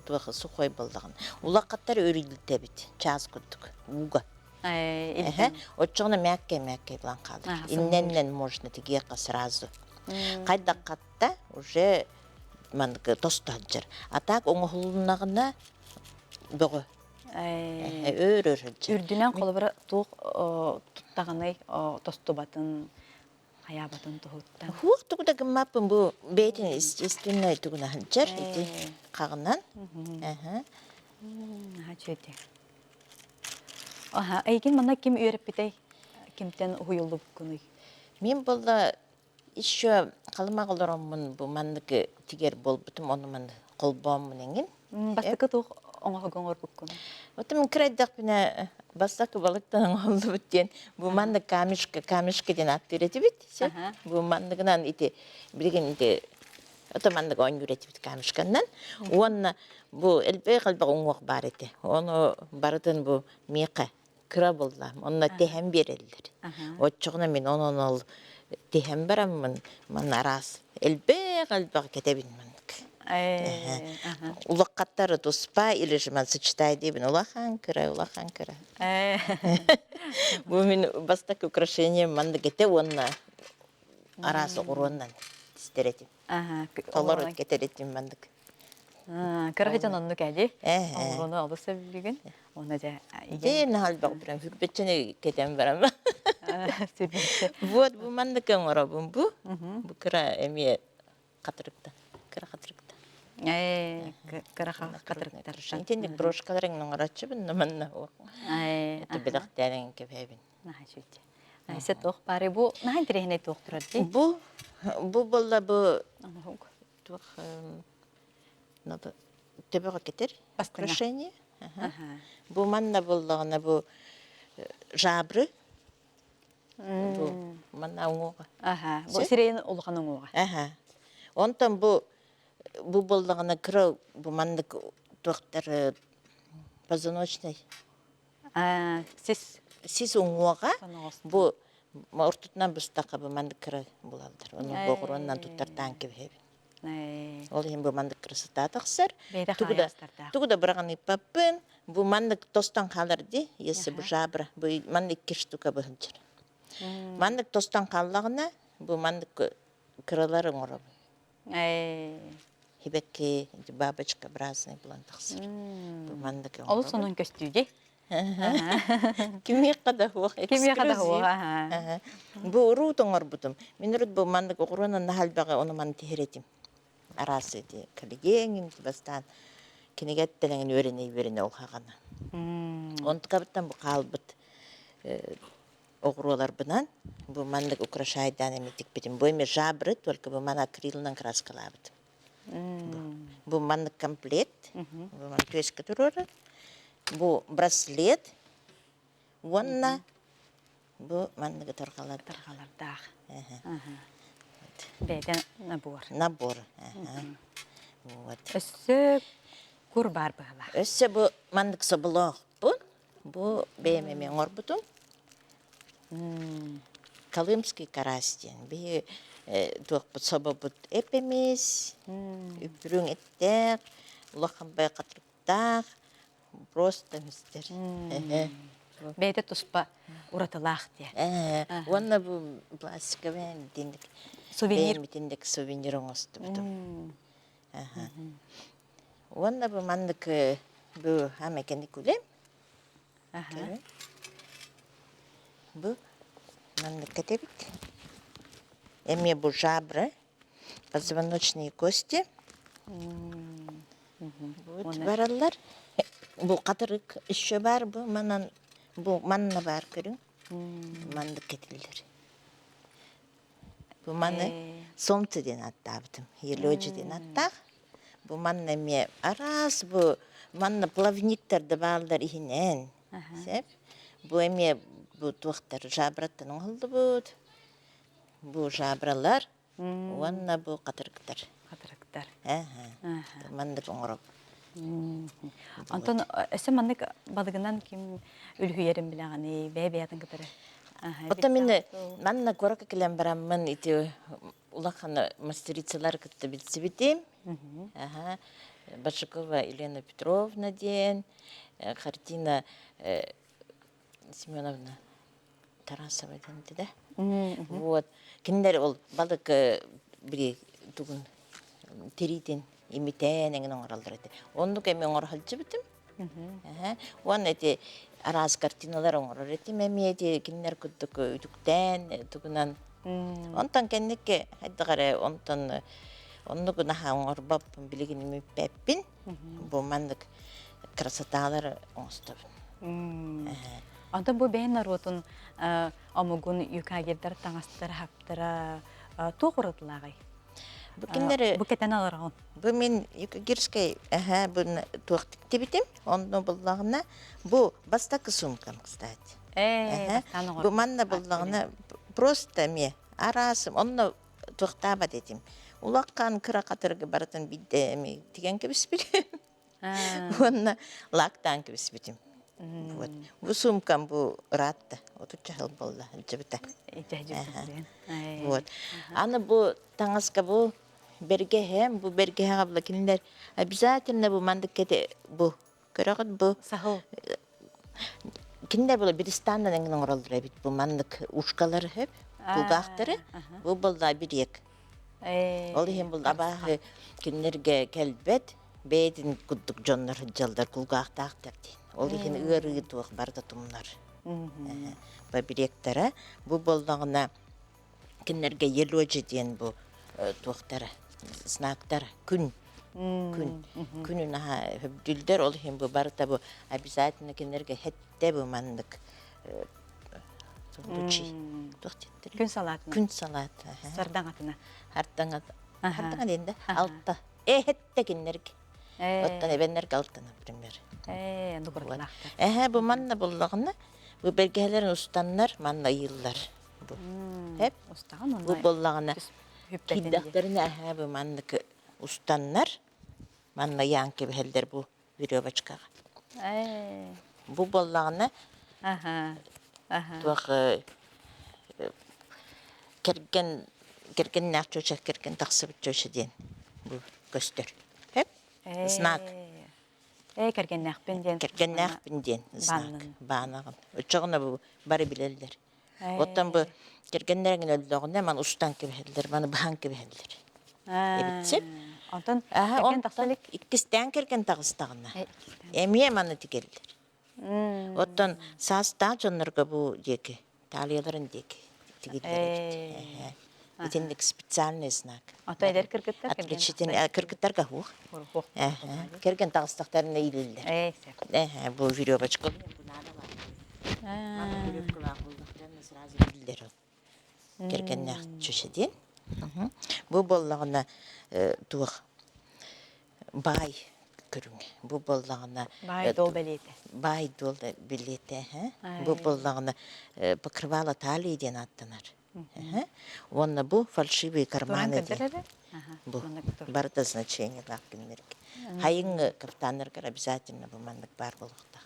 туох сухой буоллаҕын. Улахаттар өрүлтэбит чаас курдук ууга. Эһэ, оччоҕуна мяккай-мяккай булан хаалар. Иннэннэн можно тигиэххэ сразу. Хайдах хатта уже маннык тосто сылдьар. А так оҥоһулуннаҕына бөҕө. Өөр-өр сылдьар. Үрдүнэн холобура туох туттаҕыный тостубатын хайаабатын туһуттан. Хуох тугу да гыммаппын бу бэйэтин естественнай тугуна сылдьар ити хаҕынан. Наһаа үчүгэй. Аха, эйигин манна ким үөрэппитэй? Кимтэн уһуйуллубуккунуй? Мин буолла еще халымаҕа олороммун бу маннык тигэр буолбутум, ону маны холбооммун эҥин. Бастакы туох оҥоһугу оҥорбуккун? Вот мин кыра эрдэхпинэ бастакы балыктан оҥоһуллубут диэн бу маннык камешка, камешка диэн ааттыыр этибит. Бу манныгынан ити билигин ити ото маннык оонньуур этибит камешканнан. Уонна бу элбэх элбэх уҥуох баар этэ. Ону барытын бу миэхэ кыра буолла. Онно тэһэн биэрэллэр. Оччоҕуна мин онон ол тэһэн бараммын манна араас элбэх элбэх кэтэбин маннык. Улахаттары туспа или же ман сочетай диибин улахан кыра улахан кыра. Бу мин бастакы украшением маннык этэ уонна араас оҕуруоннан тистэр этим. Толору кэтэр этим маннык. Кыра дьон оннук эди. Оҕуруону олус сөбүлүүгүн. Уонна дьэ Дьэ наһаа прям сүрбэччэни кэтэн баран. Вот бу маннык оҥоробун бу. Бу кыра эмиэ хатырыкта. Кыра хатырыкта. Ээ, кыра хатырыктар. Итинник брошкаларын оҥороччубун манна. Это бэлэхтээн кэбиһэбин. Наһаа үчүгэй. Айса туох баары бу наһаа интэриэһинэй туох турар дии. Бу бу буолла бу туох надо төбөҕө кэтэр украшение. Бу манна буоллаҕына бу жабры бу манна уҥуоҕа. Аха, бу сирэйин улахан уҥуоҕа. Аха. Онтон бу бу буоллаҕына кыра бу маннык туохтар позвоночный Сис сис уҥуоҕа бу ортотунан быстахха бу маннык кыра булаллар. Ону боҕуруоннан туттартаан кэбиһэбин. Ол иһин бу маннык красота тахсар. Тугу да тугу да быраҕан ыыппаппын. Бу маннык тостон хаалар дии, если бу жабра. Бу маннык икки штука быһынчыр. Маннык тостон хааллаҕына, бу маннык кыралар оҥоробун. Хибэкки бабочкообразный булан тахсар. Бу маннык Олус сонун көстүү дии. Кимиэхэ да суох Кимиэхэ да суох, аха. Бу уруут оҥорбутум. Мин урут бу маннык оҕуруонан наһаа элбэҕи ону маны тиһэр этим. Араас ити коллегиэҥин бастаан кинигэттэн эҥин үөрэнэ-үөрэнэ ол хаҕана. Онтукабыттан бу хаалбыт оҕуруоларбынан бу маннык украшайдаан эми тикпитим. Бу эми жабры, только бу маны акрилынан краскалаабытым. Бу маннык комплект. Бу маны түөскэ туруорар. Бу браслет уонна бу манныгы торҕалар. Торҕалардаах. Бэйэтэ набор. Набор. Вот. Өссө кур баар быһалаах. Өссө бу маннык соболоохпун. Бу бэйэм эмиэ оҥорбутум. Колымский карась диэн. Биһи туохпут собобут эп-эмис, үппүрүҥ эттээх, улахан байхатырыктаах, просто мистер. Бэйэтэ туспа уратылаах диye. Уонна бу пластиковый итинник Сувенир. бэйэм итинник сувенир оҥостубутум. Уонна бу маннык бу хамекеник үлэм. Бу маннык этэбит. Эмиэ бу жабры, позвоночные кости. Вот бараллар. Бу хатырык еще бар, бу манан бу манна бар көрүҥ. Маннык кэтиллэр. Бу маны солнце диэн аттаабытым, елёжи диэн аттаах. Бу манна эмиэ араас бу манна плавниктар да бааллар иһинэн. Сөп. Бу эмиэ бу туохтар жабраттан оҥоһуллубут. Бу жабралар уонна бу хатырыктар. Хатырыктар. Маннык оҥороп. Онтон өссө маннык балыгынан ким үлүһүйэрин билэҕиний, бэйэ-бэйэтин кытары? Оттон мин манна куоракка кэлэн бараммын ити улахан мастерицалар кытта билсибитим. Аха. Башакова Елена Петровна диэн, Хартина Семеновна Тарасова диэн да. Вот. Кинилэр ол балык били тугун тириитин имитээн эҥин оҥороллор этэ. Оннук эми оҥоро сылдьыбытым. Уонна ити араас картиналар оҥорор этим эмиэ ити кинилэр курдук үтүктээн тугунан. Онтон кэнники хайдах эрэ онтон оннук наһаа оҥорбоппун билигин имиппэппин. Бу маннык красоталар оҥостобун. Онтон бу бэйэн норуотун омугун юкагирдар таҥастара хаптара туох уратылааҕый? Бу кинилэри Бу кэтэн олороҕун. Бу мин юкагирскай эһэ бу туох тиктибитим. Онно буллаҕына бу бастакы сумкам, кстати. Ээ, Бу манна буллаҕына просто эмиэ араасым онно туохтаабат этим. Улахан кыра хатыргы барытын бидде эми тигэн кэбиспитим. Уонна лаактаан кэбиспитим. Вот. Бу сумкам бу ыраатта. Отучча сыл буолла илдьибитэ. Вот. Аны бу таҥаска бу бэргэһэм, бу бэргэһэҕэ була кинилэр обязательно бу мандык кэте бу көрөҕүт бу Сахыл. Кинилэр була биристаннан эҥин оҥороллор эбит бу маннык ушкалары хөп, кулгаахтары. Бу буолла бириэк. Ол иһин бұл абааһы кинилэргэ кэлбэт, бэйэтин курдук дьоннор сылдьаллар кулгаахтаахтар диэн. Ол иһин ыарыы туох барыта тумнар. Бабиректара бу буоллаҕына кинилэргэ елодьа диэн бу туохтара знактара күн күн күнүн аһа хөбдүлдэр ол иһин бу барыта бу обязательно кинилэргэ хэттэ бу маннык лучи туох диэттэр Күн салаатына. Күн салаата. Сардаҥатына. Хардаҥа хардаҥа диэн да алта. Э хетте кинилэргэ. Оттон эбэннэргэ алта, например. Э, нукуратылаахтар. Эһэ бу манна буллаҕына бу бэргэһэлэрин устаннар манна ыйыыллар. Бу. Хэп. Устаҕын Бу буоллаҕына киирдэхтэринэ эһэ бу маннык устаннар манна ыйаан кэбиһэллэр бу веревочкаҕа. Бу буоллаҕына туох кэргэн кэргэннээх чуоча кэргэн тахсыбыт чуоча диэн бу көстөр. Хэп знак. Ээ кэргэннээхпин диэн. Кэргэннээхпин диэн знак. Баанаҕын. Оччоҕуна бу бары билэллэр. Оттон бу кэргэннэриҥ өллөҕүнэ маны устан кэбиһэллэр, маны баһан кэбиһэллэр. Эбитсип. Онтон кэргэн тахса илик? Иккистээн кэргэн таҕыстаҕына эмиэ маны тигэллэр. Оттон саастаах дьоннорго бу диэки, талияларын диэки тигиллэр эбит. Итинник специальный знак. Ото эдэр кыргыттар Отличительный кыргыттарга хуох. Кэргэн таҕыстахтарына иилиллэр. Э, бу веревочка. Сразу биллэр ол. Кэргэннээх чүчэ диэн. Бу буоллаҕына туох баай. көрүҥэ. Бу буоллаҕына Баай-дуол бэлиэтэ. Баай-дуол бэлиэтэ. Бу буоллаҕына покрывало талии диэн ааттанар. Уонна бу фальшивые карманы диэн. Бу барыта значениелаах кинилэргэ. Хайыҥ кафтаннаргар обязательно бу маннык баар буолуохтаах.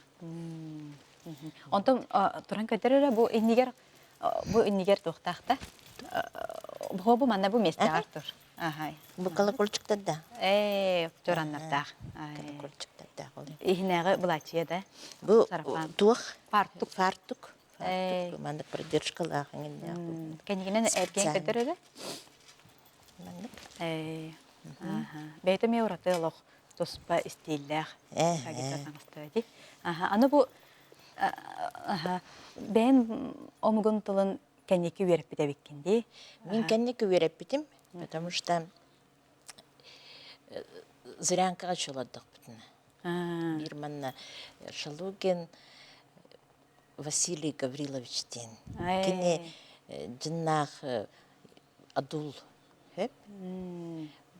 Онтон туран көрдөр эрэ бу иннигэр бу иннигэр туохтаах да бу бу манна бу миэстэҕэр тур. Бу колокольчиктардаах. Ээ, чораннардаах. Колокольчиктардаах ол. Иһинээҕи былаачыйа да? Бу туох? Фартук. Фартук. Фартук. Маннык продержкалаах иҥиннээх. Кэннигинэн эргиэн көтөр эрэ? Маннык. Ээ. Бэйэтэ эмиэ ураты олох туспа истииллээх. Аны бу бэйэн омугун тылын кэнники үөрэппит эбиккин дии. Мин кэнники үөрэппитим, потому что зырянкаҕа чолордохпутуна. Биир манна Шалугин Василий Гаврилович диэн. Кини дьиннаах адул хөп.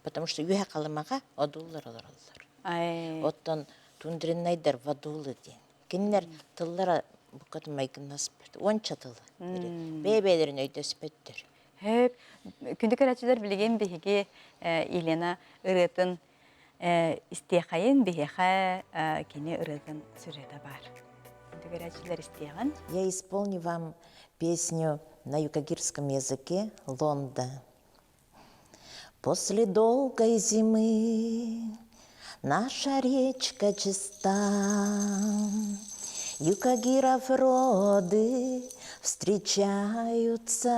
Потому что үөһэ Халымаҕа одуллар олороллор. Оттон тундриннайдар вадулы диэн. Кинилэр тыллара букатын майгыннаспат. Уонча тылы. Бэйэ-бэйэлэрин өйдөспөттөр. Хөп. Күндү көрөөччүлэр билигин биһиги Елена ырыатын истиэхэйин биһиэхэ кини ырыатын сюжета баар. Күндү көрөөччүлэр истиэҕин. Я исполню вам песню на юкагирском языке «Лонда». После долгой зимы наша речка чиста, Юкагиров роды встречаются.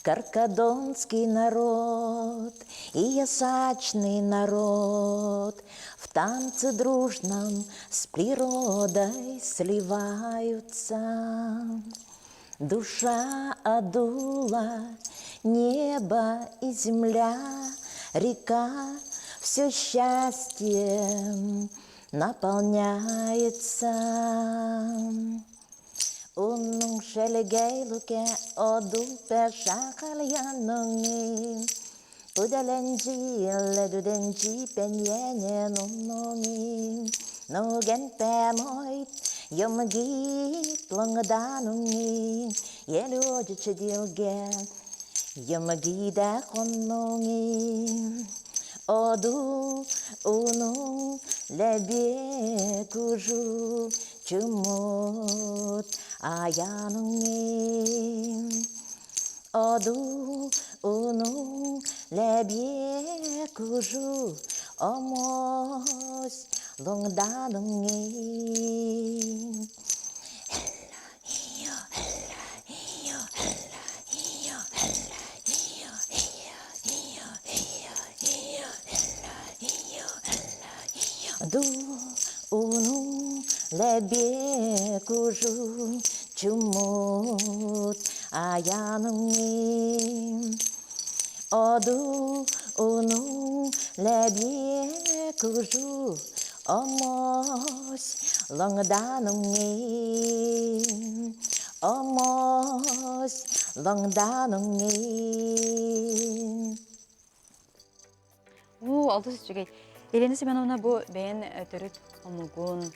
Каркадонский народ и ясачный народ В танце дружном с природой сливаются. Душа одула, небо и земля, Река все счастьем наполняется. Уннуҥ шэлэгэй одупе шахальянуҥи, Пуделенджи ледуденджи пеньене нуннуҥи, Нугенпе мойт йымгит лоҥдануҥи, Елюодичидилге йымгиде хоннуҥи. Оду уну лебе кужу чумут аянуҥи. Оду уну лебе кужу омос лоҥдануҥи. Ду уну лебекужу чумут аянуҥи. Оду уну лебекужу омос лоҥдануҥи. Омос лоҥдануҥи. Уу, олус үчүгэй. Елена Семеновна бу бэйэн төрүт омугун,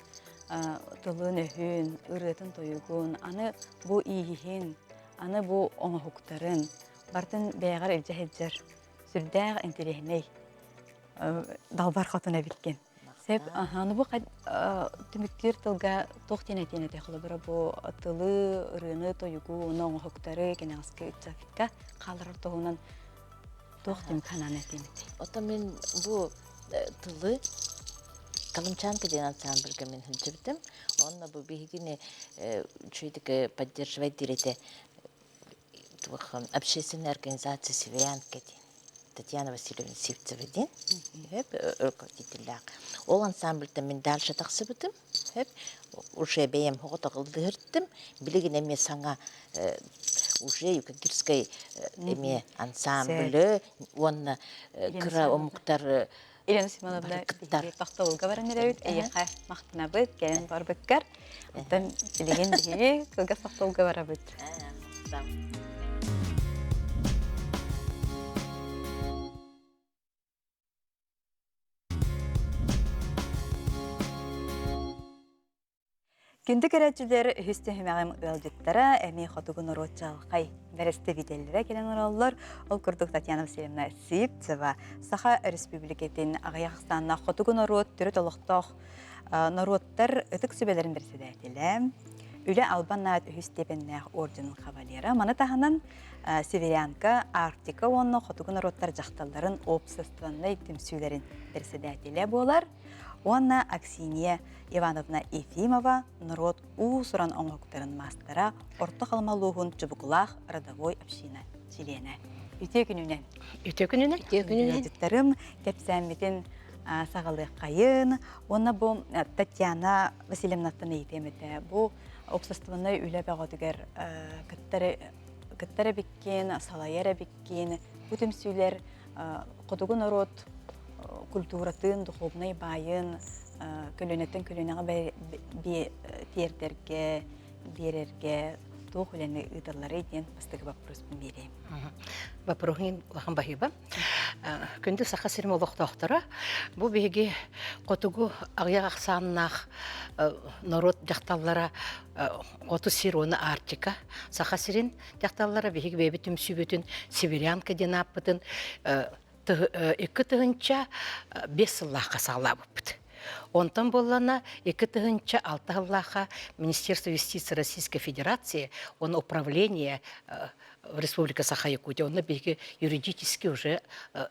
тылын-өһүн, ырыатын-тойугун, аны бу ииһин, аны бу оҥоһуктарын барытын бэйэҕэр илдьэ сылдьар сүрдээх интэриэһинэй далбар хотун эбиккин. Сөп, аны бу түмүктүүр тылга туох диэн этиэн этэй холобура бу тылы, ырыаны, тойугу, уонна оҥоһуктары кэнэҕэски ыччакка хааларар туһунан туох түмүк санааны этиэн этэй? Оттон мин бу тылы Колымчанка диэн ансамбльга мин сылдьыбытым. Онно бу биһигини үчүгэйдик поддерживать диир этэ общественная организация «Северянка» диэн. Татьяна Васильевна Сивцева диэн руководителлээх. Ол ансамбльтан мин дальше тахсыбытым. Уже бэйэм оҕотоҕылдыһыртым. Билигин эмиэ саҥа уже юкагирскай эмиэ ансамблы уонна кыра омуктар Елена Семеновна биһиги тохтобулга баран эрэбит. Эйиэхэ махтанабыт, кэлэн барбыккар. Оттон билигин биһиги кылгас тохтобулга барабыт. Күндү көрөөччүлэр, үһүс түһүмэҕим ыалдьыттара эмиэ хотугу норуот чаҕылхай бэрэстэбиитэллэрэ кэлэн олороллор. Ол курдук Татьяна Васильевна Сивцева Саха Өрөспүүбүлүкэтин аҕыйах ахсааннаах хотугу норуот төрүт олохтоох норуоттар ытык сүбэлэрин бэрэссэдээтэлэ, Үлэ албан аат үһүс степеннээх орденын кавалера. Маны таһынан Северянка, Арктика уонна хотугу норуоттар дьахталларын уопсастыбаннай түмсүүлэрин бэрэссэдээтэлэ буолар. Уонна Аксинья Ивановна Ефимова норуот уус-уран оҥоһуктарын маастара, Орто Халыма улууһун Чубукулаах родовой община чилиэнэ. Үтүө күнүнэн! Үтүө күнүнэн! Үтүө күнүнэн! Ыалдьыттарым кэпсээммитин саҕалыаххайын. Уонна бу Татьяна Васильевнаттан ыйытыам этэ. Бу уопсастыбаннай үлэ бөҕөтүгэр кыттар кыттар эбиккин, салайар эбиккин. Бу түмсүүлэр хотугу норуот культуратын, духовнай баайын көлүөнэттэн көлүөнэҕэ тиэрдэргэ, биэрэргэ туох үлэни ыыталларый диэн бастакы боппуруоспун биэриэм. Боппуруоһун улахан баһыыба. Күндү Саха сирин олохтоохторо, бу биһиги хотугу аҕыйах ахсааннаах норуот дьахталлара хоту сир уонна Арктика Саха сирин дьахталлара биһиги бэйэбит түмсүүбүтүн Сибирянка диэн ааппытын 2005 сыллаахха саҕалаабыппыт. Онтон буоллана 2006 сыллаахха Министерство юстиции Российской Федерации, он управление в Республика Саха-Якутия, онно биһиги юридически уже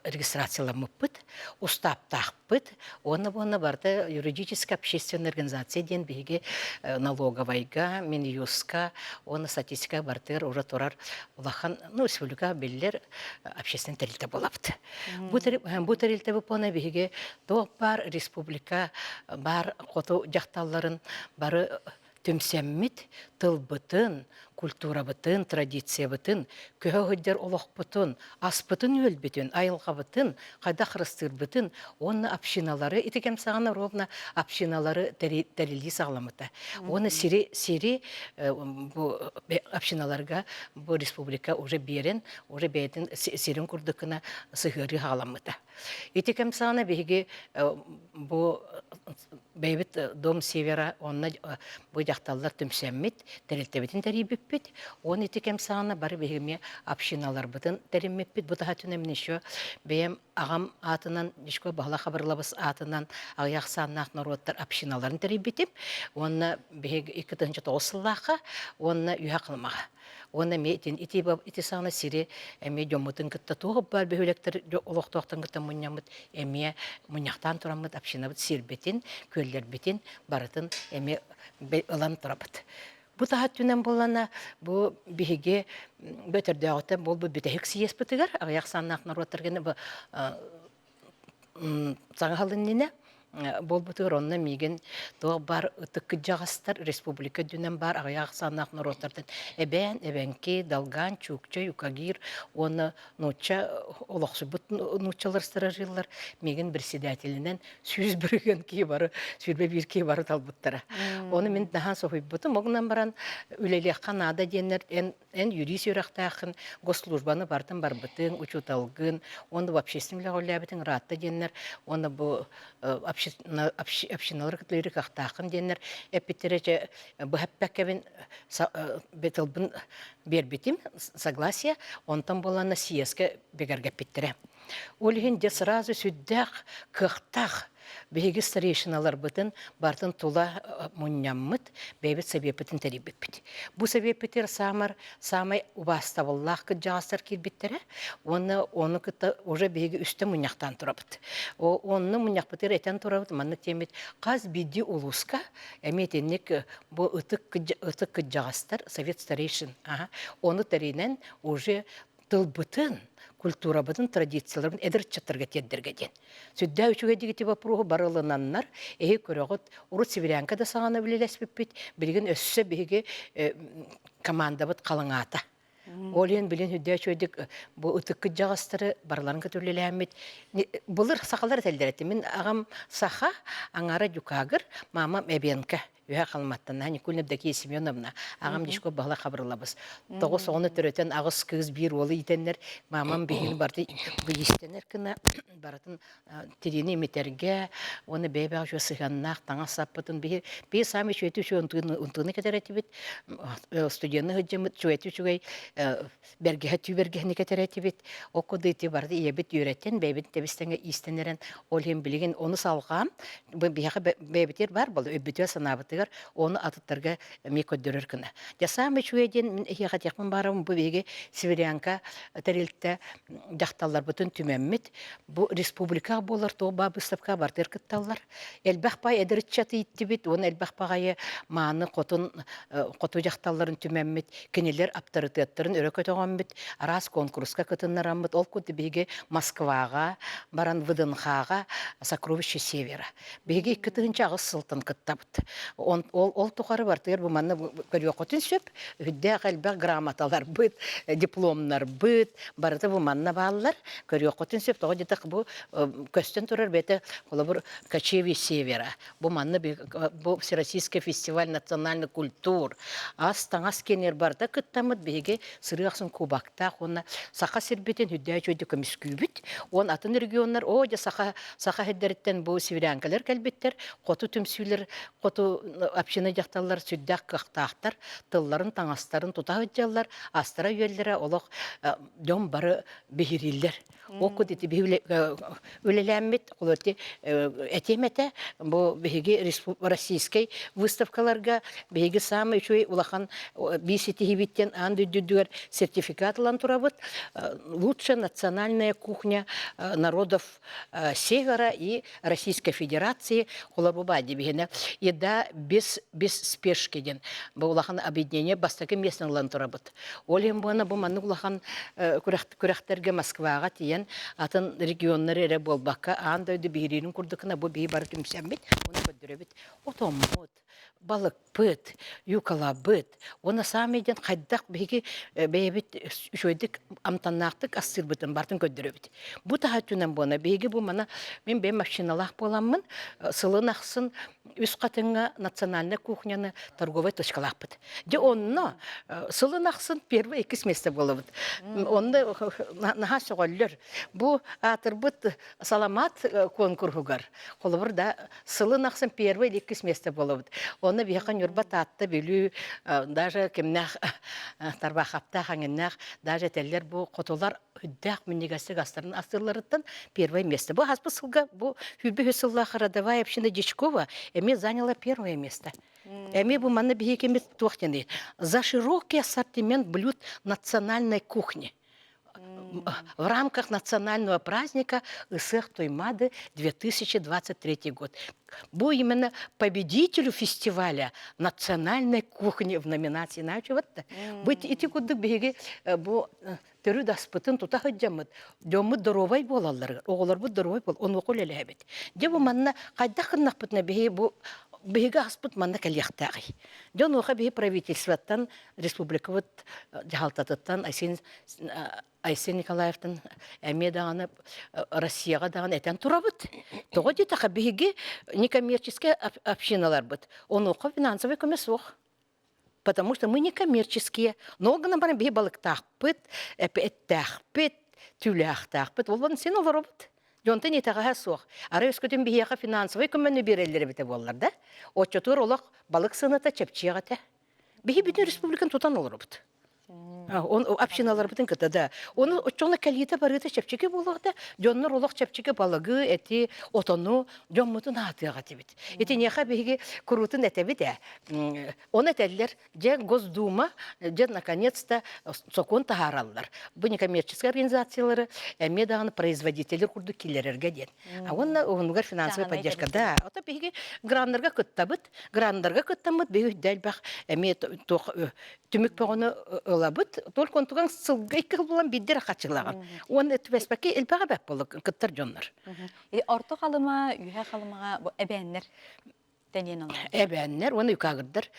регистрацияламмыппыт, устааптаахпыт, уонна буонна барыта юридическая общественная организация диэн биһиги налоговайга, Минюстка уонна статистика барытыгар уже турар улахан, ну, республика биллэр общественный тэрилтэ буолабыт. Бу, бу тэрилтэ бу биһиги туох баар республика баар хоту дьахталларын бары түмсэммит тылбытын, культурабытын, традициябытын, көһө сылдьар олохпутун, аспытын-үөлбүтүн, айылҕабытын хайдах харыстыырбытын уонна общиналары ити кэм саҕана ровно общиналары тэриллии саҕаламмыта. Уонна сири сири бу общиналарга бу республика уже биэрэн, уже бэйэтин сирин курдук гына сыһыарыы саҕаламмыта. Ити кэм саҕана биһиги бу бэйэбит Дом Севера онно бу дьахталлар түмсэммит, тэрилтэбитин тэрийбиппит. Уон ити кэм саҕана бары биһиги эмиэ общиналарбытын тэриммиппит. Бу таһатын эмин еще бэйэм аҕам аатынан, Дичко Баһыла Хабырлабыс аатынан аҕыйах ахсааннаах норуоттар общиналарын тэрийбитим. Уонна биһиги 2009 сыллаахха уонна үһэ Халымаҕа. Уонна эмиэ итин ити ити саҕана сири эмиэ дьоммутун кытта туох баар бөһүөлэктэр олохтоохтон кытта мунньаммыт эмиэ мунньахтаан тураммыт общинабыт сирбитин, күөллэрбитин барытын эмиэ ылан турабыт. Бу таһа өттүнэн буоллана бу биһиги бөтөрдөөҕүттэн буолбут бүтэһик съезпытыгар аҕыйах саннаах норуоттарга бу саҥа сыл иннинэ буолбутугар онно миигин туох баар ытык кырдьаҕастар республика үрдүнэн баар аҕыйах ахсааннаах норуоттартан эбээн, эбэҥки, долган, чукча, юкагир уонна нуучча олохсуйбут нууччалар стражиллар миигин председателинэн 100% киһи бары 21 киһи бары талбыттара. Ону мин наһаа соһуйбутум. Ол баран үлэлиэххэ наада диэннэр эн Эн юрист үөрэхтээххин, госслужбаны бартын барбытыҥ, учууталгын, уонна в общественном үлэҕэ үлэлээбитиҥ ыраатта диэннэр, уонна бу общиналар кытта кыахтааххын диэннэр эппиттэрэ чэ быһаппаккабын тылбын биэрбитим, согласие, онтон буоллаҕына съезкэ бигэргэппиттэрэ. Ол иһин дьэ сразу сүрдээх кыахтаах Биһиги старейшиналарбытын барытын тула мунньаммыт, бэйэбит сэбиэппитин тэрийбиппит. Бу сэбиэппитигэр саамар саамай убаастабыллаах кырдьаҕастар киирбиттэрэ уонна ону кытта уже биһиги үстэ мунньахтаан турабыт. Онно мунньахпытыгар этэн турабыт маннык диэммит хас биирдии улууска эмиэ итинник бу ытык ытык кырдьаҕастар совет старейшин ону тэринэн уже тылбытын, культурабытын, традицияларбытын эдэр ыччаттарга тиэрдэргэ диэн. Сүрдээх үчүгэйдик ити боппуруоһу бары ылынаннар, эһи көрөҕүт, урут сибирянка да саҕана үлэлэспиппит, билигин өссө биһиги командабыт халыҥаата. Ол иһин билин сүрдээх үчүгэйдик бу ытык кырдьаҕастары барыларын кытта үлэлээммит. Былыр сахалар этэллэр этэ. Мин аҕам саха, аҥаара дюкагыр, мамам эбенка. Үһэ Халыматтан Никулина Евдокия Семеновна, аҕам Дишко Баһыла Хабырылабыс. Тоҕус оҕону төрөтөн аҕыс кыыс биир уолу иитэннэр, мамам биһигини барыты иистэнэр гына барытын тириини имитэргэ уонна бэйэ-бэйэҕэ үчүгэй сыһыаннаах таҥас саппытын биһи биһи саамай үчүгэйти үчүгэй унтууну кэтэр этибит студенны сылдьаммыт үчүгэйти үчүгэй бэргэһэ түү бэргэһини кэтэр этибит ол курдук ити барыта ийэбит үөрэтэн бэйэбит тэбис-тэҥҥэ иистэнэрэн ол иһин билигин ону салҕаан бу биһиэхэ бэйэбитигэр баар буолла өйбүтүгэр санаабытыгар ону атыттарга эмиэ көрдөрөр гына дьэ саамай үчүгэй диэн мин эһиэхэ этиэхпин баарабын бу биһиги северянка тэрилтэ дьахталларбытын түмэммит бу республикаҕа буолар туох баар быыстапкаҕа барытыгар кытталлар. Элбэх баай эдэр ыччаты ииттибит уонна элбэх баҕайы мааны хотун хоту дьахталларын түмэммит, кинилэр аптарытыаттарын өрө көтөҕөммүт, араас куонкуруска кытыннараммыт. Ол курдук биһиги Москваҕа баран ВДНХ-ҕа «Сокровище Севера» Биһиги 2008 сылтан кыттабыт. Ол, ол тухары барытыгар бу манна көрүөххүтүн сөп. Үрдээх элбэх грамоталарбыт, дипломнарбыт барыта бу манна бааллар. Көрүөххүтүн сөп. Тоҕо диэтэх бу көстөн турар бэйэтэ холобур Кочевье Севера. Бу манна бу Всероссийский фестиваль национальных культур. Ас таҥас киэнигэр барыта кыттаммыт биһиги сырыы ахсын кубоктаах уонна саха сирбитин үрдээх үчүгэйдик көмүскүүбүт. Уон атын регионнар оо дьэ саха Саха сирдэриттэн бу сибирянкалар кэлбиттэр, хоту түмсүүлэр, хоту община дьахталлар сүрдээх кыахтаахтар, тылларын, таҥастарын тута сылдьаллар, астара-үөллэрэ олох дьон бары биһирииллэр. Ол кут ити биһи үлэлээммит, ити этиэм этэ, бу биһиги российскай выставкаларга биһиги саамай үчүгэй улахан биир ситиһиибиттэн аан дойду сертификат ылан турабыт. Лучшая национальная кухня народов Севера и Российской Федерации холобуба дибиһинэ еда без без спешки диэн бу улахан объединение бастакы миэстэн ылан турабыт. Ол иһин буона бу маннык улахан күрэхтэргэ Москваҕа тиийэн атын регионнар эрэ буолбакка аан дойду биһириирин курдукна бу биһи бары түмсэммит уну көрдөрөбүт. Отоммут, балыкпыт, юкалабыт уонна саамай диэн хайдах биһиги бэйэбит үчүгэйдик амтаннаахтык астыырбытын барытын көрдөрөбүт. Бу таһа өттүнэн буона биһиги бу мана мин бэйэм машиналаах буоламмын сылын ахсын үс хатыҥҥа национальнай кухняны торговай точкалаахпыт. Дьэ онно сылын ахсын первый иккис место буолабыт. Онно наһаа сөҕөллөр. Бу аатырбыт саламаат куонкуруһугар холобур да сылын ахсын первый или иккис место буолабыт. Онно биһиэхэ Ньурба, Таатта, Бүлүү, даже кимнээх Тарбахаптаах, Аҥиннаах, даже этэллэр бу хотулар үрдээх минньигэстик астарын астыылларыттан первое место. Бу хаспыт сылга бу сүүрбэ үс сыллаах родовая община Дичкова эмиэ заняла первое место. Эмиэ бу манна биһиги туох диэн за широкий ассортимент блюд национальной кухни в рамках национального праздника Ысыах Туймады 2023 год. Бу именно победителю фестиваля национальной кухни в номинации начиватта. Бу ити курдук биһиги бу төрүт аспытын тута сылдьаммыт, дьоммут доруобай буолалларыгар, оҕолорбут доруобай буол, онуоха үлэлээбит. Дьэ бу манна хайдах гыннахпытына биһиги бу биһиги аспыт манна кэлиэхтээҕий. Дьэ онуоха биһи правительствоттан республикабыт дьаһалтатыттан Айсен Айсен Николаевтан эмиэ даҕаны Россияҕа даҕаны этэн турабыт. Тоҕо диэтэххэ биһиги некоммерческай общиналарбыт. Онуоха финансовай көмө суох. Потому что мы не коммерческие. Но ол гынан баран биһи балыктаахпыт, эттээхпит, түүлээхтээхпит. Ол син олоробут. Дьонтон итэҕэһэ суох. Арай өскөтүн биһиэхэ финансовай көмөнү биэрэллэр эбитэ буоллар да, оччотугар олох балык сыаната чэпчиэх этэ. Биһи бүтүн республиканы тутан олоробут. Он общиналарбытын кытта да. Оны оччоҕуна кэлиитэ барыыта чэпчэки буолуох да, дьоннор олох чэпчэки балыгы, эти, отону дьоммутун аатыах этибит. Итиниэхэ биһиги куруутун этэбит ээ. Оны этэллэр, дьэ Госдума, дьэ наконец-то сокуон таһаараллар. Бу некоммерческай организациялары эмиэ даҕаны производителлэр курдук киллэрэргэ диэн. А уонна уһунугар финансовая поддержка. Да, ото биһиги граннарга кыттабыт. Граннарга кыттаммыт биһиги элбэх эмиэ туох түмүк бөҕөнү ылабыт. Только онтуган сылга икки сыл булан биирдэ эрэ хачылаҕын. Уонна түбэспэккэ элбэҕи бэт буолла кыттар дьоннор. Орто Халыма, Үһэ Халымаҕа бу эбээннэр тэниэн олорор. Эбээннэр уонна юкагырдар.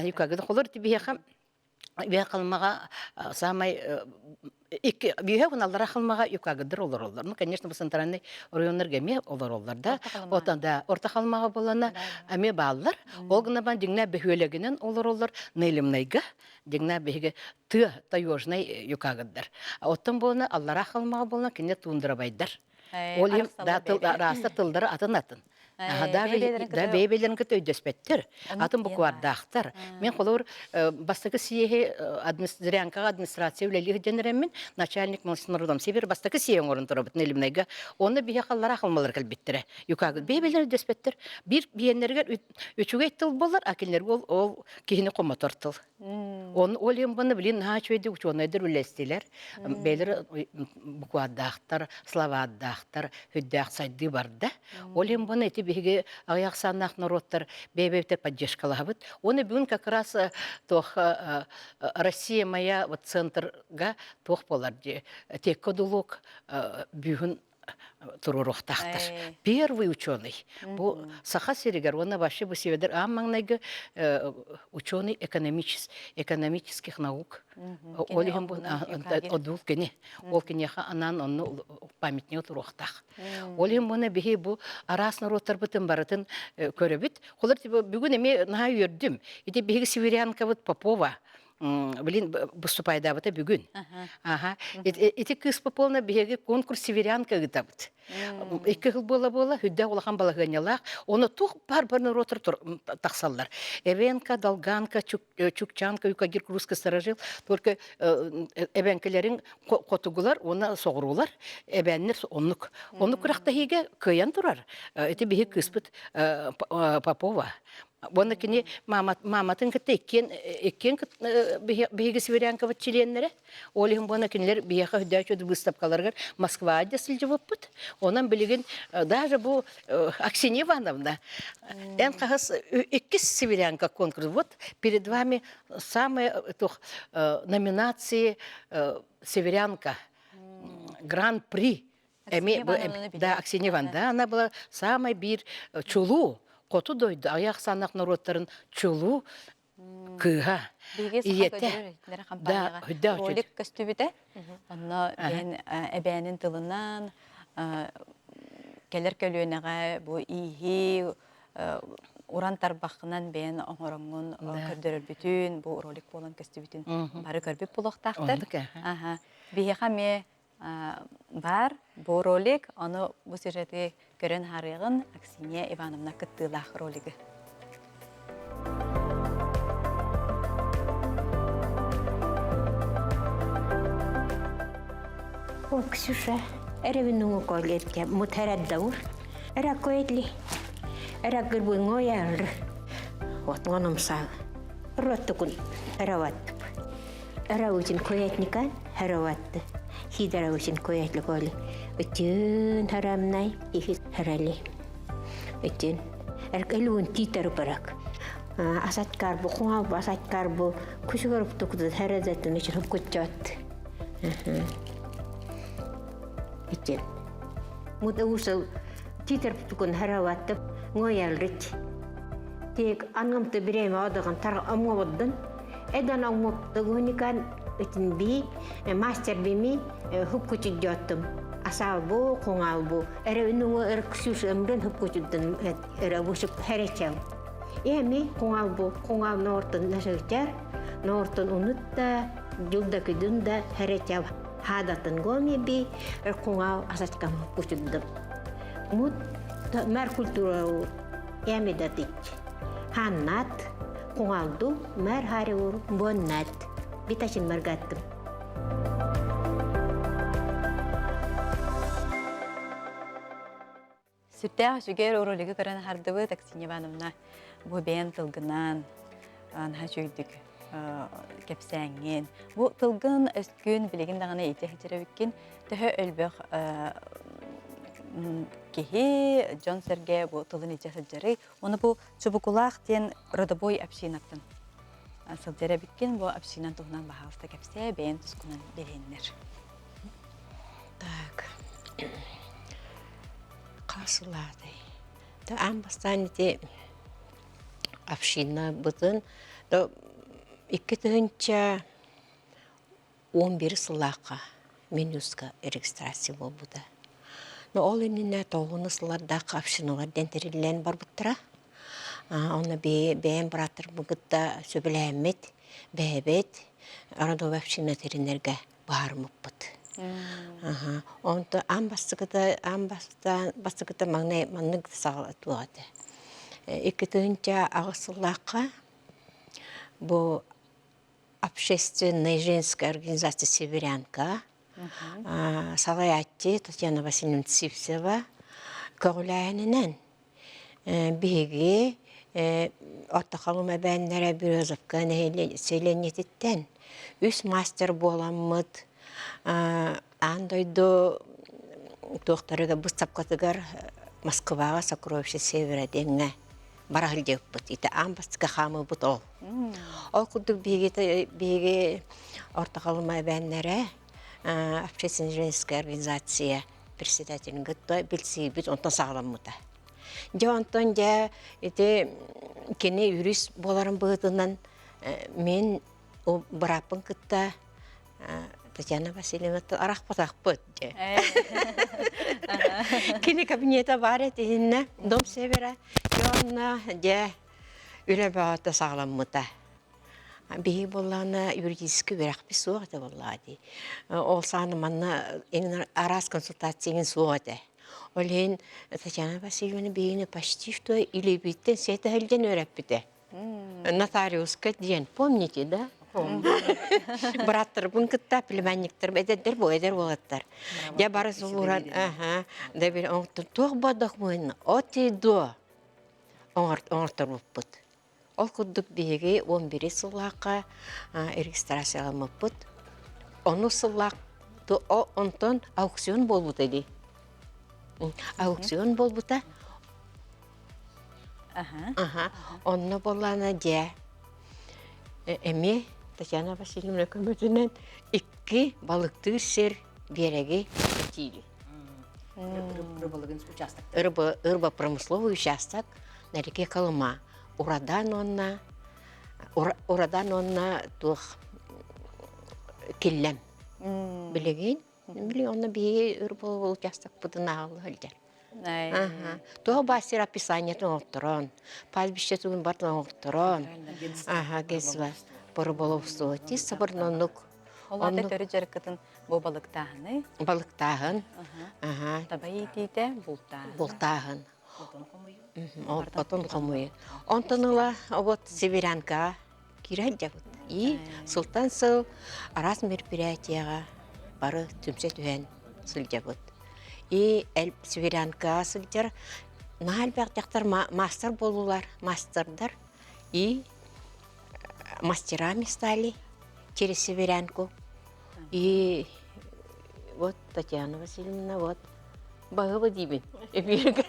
Юкагырдар. Холор биһиэхэ. Үөһэ Халымаҕа саамай икки үөһэ уонна аллара Халымаҕа юкагырдар олороллор. Ну, конечно, бу центральный районнарга эмиэ олороллор да. Оттон да Орто Халымаҕа буолана эмиэ бааллар. Ол гынан баран дьиҥнээх бөһүөлэгинэн олороллор Нелимнайга. Дьиҥнээх биһиги тыа таежный юкагырдар. Оттон буолана аллара Халымаҕа буолана кинилэр тундрабайдар. Ол иһин да тыл араста тыллары атын-атын. Даже да бэйэ-бэйэлэрин кытта өйдөспөттөр. Атын буквардаахтар. Мен холобур бастакы съеһи Зырянкаҕа администрация үлэлии сылдьан эрэммин начальник народом Сибирь бастакы съеһи оҥорон турабыт Нелимнайга. Онно биһи халлара халмалар кэлбиттэрэ. Юкагы бэйэ-бэйэлэрин өйдөспөттөр. Биир биэннэригэр үчүгэй тыл буолар, а кинилэргэ ол ол киһини хомотор тыл. Он ол иһин буонна билин наһаа үчүгэйдик учуонайдар үллэстилэр. Бэйэлэрэ буквардаахтар, словардаахтар, үрдээх сайдыы барда. Ол иһин буонна ити биһиги аҕыйах ахсааннаах норуоттар бэйэ-бэйэбитигэр поддержкалаһабыт. Уонна бүгүн как раз туох Россия моя вот центрга туох буолар дии текка дулук бүүһүн туруоруохтаахтар. Первый ученый. Бу Саха сиригэр уонна вообще бу север аан маҥнайгы ученый экономических наук. Ол иһин бу одул кини. Ол киниэхэ анаан онно памятник туруохтаах. Ол иһин буна биһи бу араас норуоттарбытын барытын көрөбүт. Холор бүгүн эмиэ наһаа үөрдүм. Ити биһиги северянкабыт Попова блин выступайдаабыта бүгүн. Аха. Ити кыыс Поповна биһиги конкурс северянка ыытабыт. Икки сыл буола-буола хүддээх улахан балаһыанньалаах. Оны туох бар бар норуоттар тахсаллар. Эвенка, Долганка, Чукчанка, Юкагир, Курска сторожил. Только эбэҥкилэрин хотугулар уонна соҕуруулар эбээннэр оннук. Оннук күрэхтэһиигэ кыайан турар. Ити биһи кыыспыт Попова. Уонна кини мааматын кытта иккиэн иккиэн биһиги Северянкабыт чилиэннэрэ. Ол иһин буона кинилэр биһиэхэ өйдөөччү выставкаларыгар Москваҕа да сылдьыбыппыт. Онон билигин даже бу Аксинья Ивановна эн хаһыс иккис Северянка конкурс. Вот перед вами самые номинации Северянка Гран-при Эми да Аксинья Ивановна, да, она была самой биир чулуу, хоту дойду аҕыйах ахсааннаах норуоттарын чулуу кыыһа, ийэтэ. Да, ролик көстүбүтэ. Онно бэйэн эбээнин тылынан кэлэр көлүөнэҕэ бу ииһи уран тарбаххынан бэйэн оҥороҥҥун көрдөрөрбүтүн, бу ролик буолан көстүбүтүн бары көрбүт буолуохтаахтар. Биһиэхэ эмиэ баар бу ролик, ону бу сюжеты көрөн харыаҕын Аксинья Ивановна кыттыылаах ролигы. О, Ксюша, эревинуҥу колетке мутараддаур, эракоэтли, эракырбыҥояр, отҥономсаа, роттукун эраваттып. Раутин коятникан хараватты. Хидараутин коятликоли. Үтүн харамнай ихи харали. Үтүн. Эркэлуун титер барак. Асаткар бу хуа бу асаткар бу күсүгөр тукду харадатын үчүн кутчат. Үтүн. Мут уусал титер тукун хараватты ngoyalrit. Тек ангамты биреме одаган тар амуоддun Эдан оҥмуттугуникан итинби мастер бими хупкучуддьоттум асаалбу куҥаалбу эрэ үнүҥү эр Ксюша өмрөн хупкучуддун эрэ бушук хэречэв эми куҥаалбу куҥаал ноортун насыгчар ноортун унутта дьулдакыдун да хэречэв хаадатын гоми би куҥаал асачкам хупкучуддум мут мэр культура эми датич ханнат Куҥалду мэр хариур буоннат битачин маргаттым. Сүрдээх үчүгэй ролигы көрөн аһардыбыт Аксинья Ивановна бу бэйэн тылгынан наһаа үчүгэйдик кэпсээҥҥин. Бу тылгын өскүн билигин даҕаны ити сылдьар төһө өлбөх киһи дьон-сэргэ бу тылын ичэ сылдьарый Оны бу Чубукулаах диэн родовой общинаттан сылдьар эбиккин, бу общинан туһунан баһаалыста кэпсээ, бэйэн тускунан билиһиннэр. Так, хасылаатай. Та аан бастаан ити община бытын то 2000. 11 сыллаахха Минюстка регистрация буолбута. Но ол иннинэ тоҕуну сыллардаах общиналар диэн тэриллэн барбыттара. Онно бэйэм бырааттарбын кытта сөбүлээммит, бэйэбит родовой община тэринэргэ быһаарыммыппыт. Онто аан бастакыта аан бастаан бастакыта маҥнай маннык саҕалатыах этэ. 2008 сыллаахха бу общественная женская организация «Северянка» салайааччы Татьяна Васильевна Сивцева көҕүлээһининэн биһиги Орто Халыма эбээннэрэ Березовка нэһилиэнньэтиттэн үс мастер буоламмыт аан дойду туохтарыгар быыстапкатыгар Москваҕа Сокровище Севера диэҥҥэ бара сылдьыбыппыт. Ити аан бастакы хаамыыбыт ол. Ол курдук биһиги биһиги Орто Халыма эбээннэрэ общественная женская организация председателин кытта билсиибит онтон саҕаламмыта. Дьэ онтон дьэ ити кини юрист буоларын быһыытынан мин бырааппын кытта Татьяна Васильевна арахпатахпыт дьэ. Кини кабинета баар этиһиннэ Дом Севера онно дьэ үлэ бөҕөтө саҕаламмыта. Биһиги буоллаҕына юридический үөрэхпит суох этэ буоллаҕа дии. Ол саҕана манна араас консультация эҥин суох этэ. Ол иһин Татьяна Васильевна биһигини почти что илиибиттэн сиэтэ сылдьан үөрэппитэ. Нотариуска диэн, помните, да? Бырааттарбын кытта племянниктарым эдэрдэр бу эдэр уолаттар. Дьэ бары сулууран, аха, да били туох ба докумуон от и до оҥорторбуппут. Ол курдук биһиги 11 сыллаахха регистрацияламмыппыт. Ону сыллаах онтон аукцион буолбута дии. Аукцион буолбута. Аха. Онно буоллаана дьэ эмиэ Татьяна Васильевна көмөтүнэн икки балыктыыр сир биэрэги этиили. Рыбалыгын участок. Рыба, рыбопромысловый участок на реке Колыма. Урадан уонна Урадан уонна туох киллэм. Билигин билигин онно биһиги рыболовой участокпытын ааҕылла сылдьар. Туох баар сир описаниетын оҥотторон, пастбище тугун барытын оҥотторон, аха, гесва, рыболовство, тис сабырноннук. Ол аата төрүт дьарыккытын бу балыктааһыны? Балыктааһын. Аха. Таба иитиитэ, бултааһын. Бултааһын. Отон хомуйуу. Онтон ыла вот северянкаҕа киирэ сылдьабыт. И сылтан сыл араас мероприятияҕа бары түмсэ түһэн сылдьабыт. И северянкаҕа сылдьар наһаа элбэх дьахтар маастар буоллулар, мастердар. И мастерами стали через северянку. И вот Татьяна Васильевна вот баһыба диибин эбиэргэ.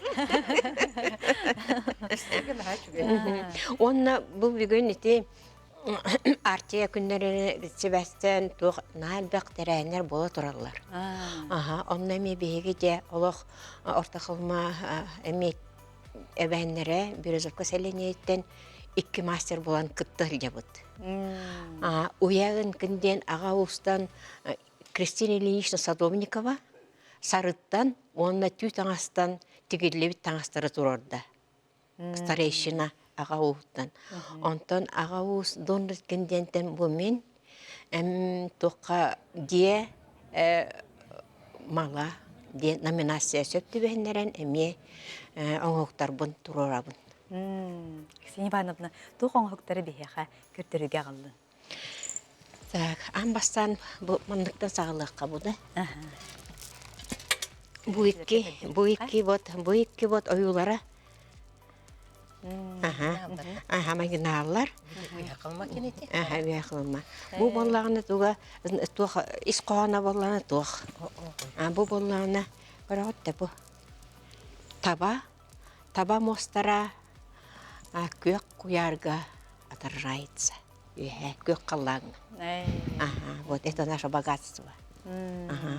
Уонна бу бүгүн ити Артия күннэрин сибээстээн туох наһаа элбэх тэрээһиннэр буола тураллар. Аха, онно эмиэ биһиги дьэ олох Орто Халыма эмиэ эбээннэрэ Березовка сэлиэнньэтиттэн икки мастер буолан кытта сылдьабыт. Уйагын күн диэн аҕа уустан Кристина Ильинична Садовникова сарыттан уонна түү таҥастан тигиллибит таҥастары туруорда. Старейшина аҕа ууһуттан. Онтон аҕа уус Доннеркин диэнтэн бу мин туохха дьиэ мала диэн номинация сөп түбэһиннэрэн эмиэ оҥоһуктарбын туруорабын. Ксения Ивановна, туох оҥоһуктары биһиэхэ көрдөрүүгэ аҕаллыҥ? Так, аан бастаан бу манныктан саҕалыахха бу да. Бу икки, бу икки вот, бу икки вот ойуулара. Аха, аха магиналлар. Аха, үөхылма. Бу буоллаҕына туга туох ис хоһооно буоллаҕына туох. А бу буоллаҕына көрөҕүт да бу таба, таба муостара күөх куйаарга отражается. Үөһэ күөх халлааҥҥа. Ага, вот это наше богатство. Ага.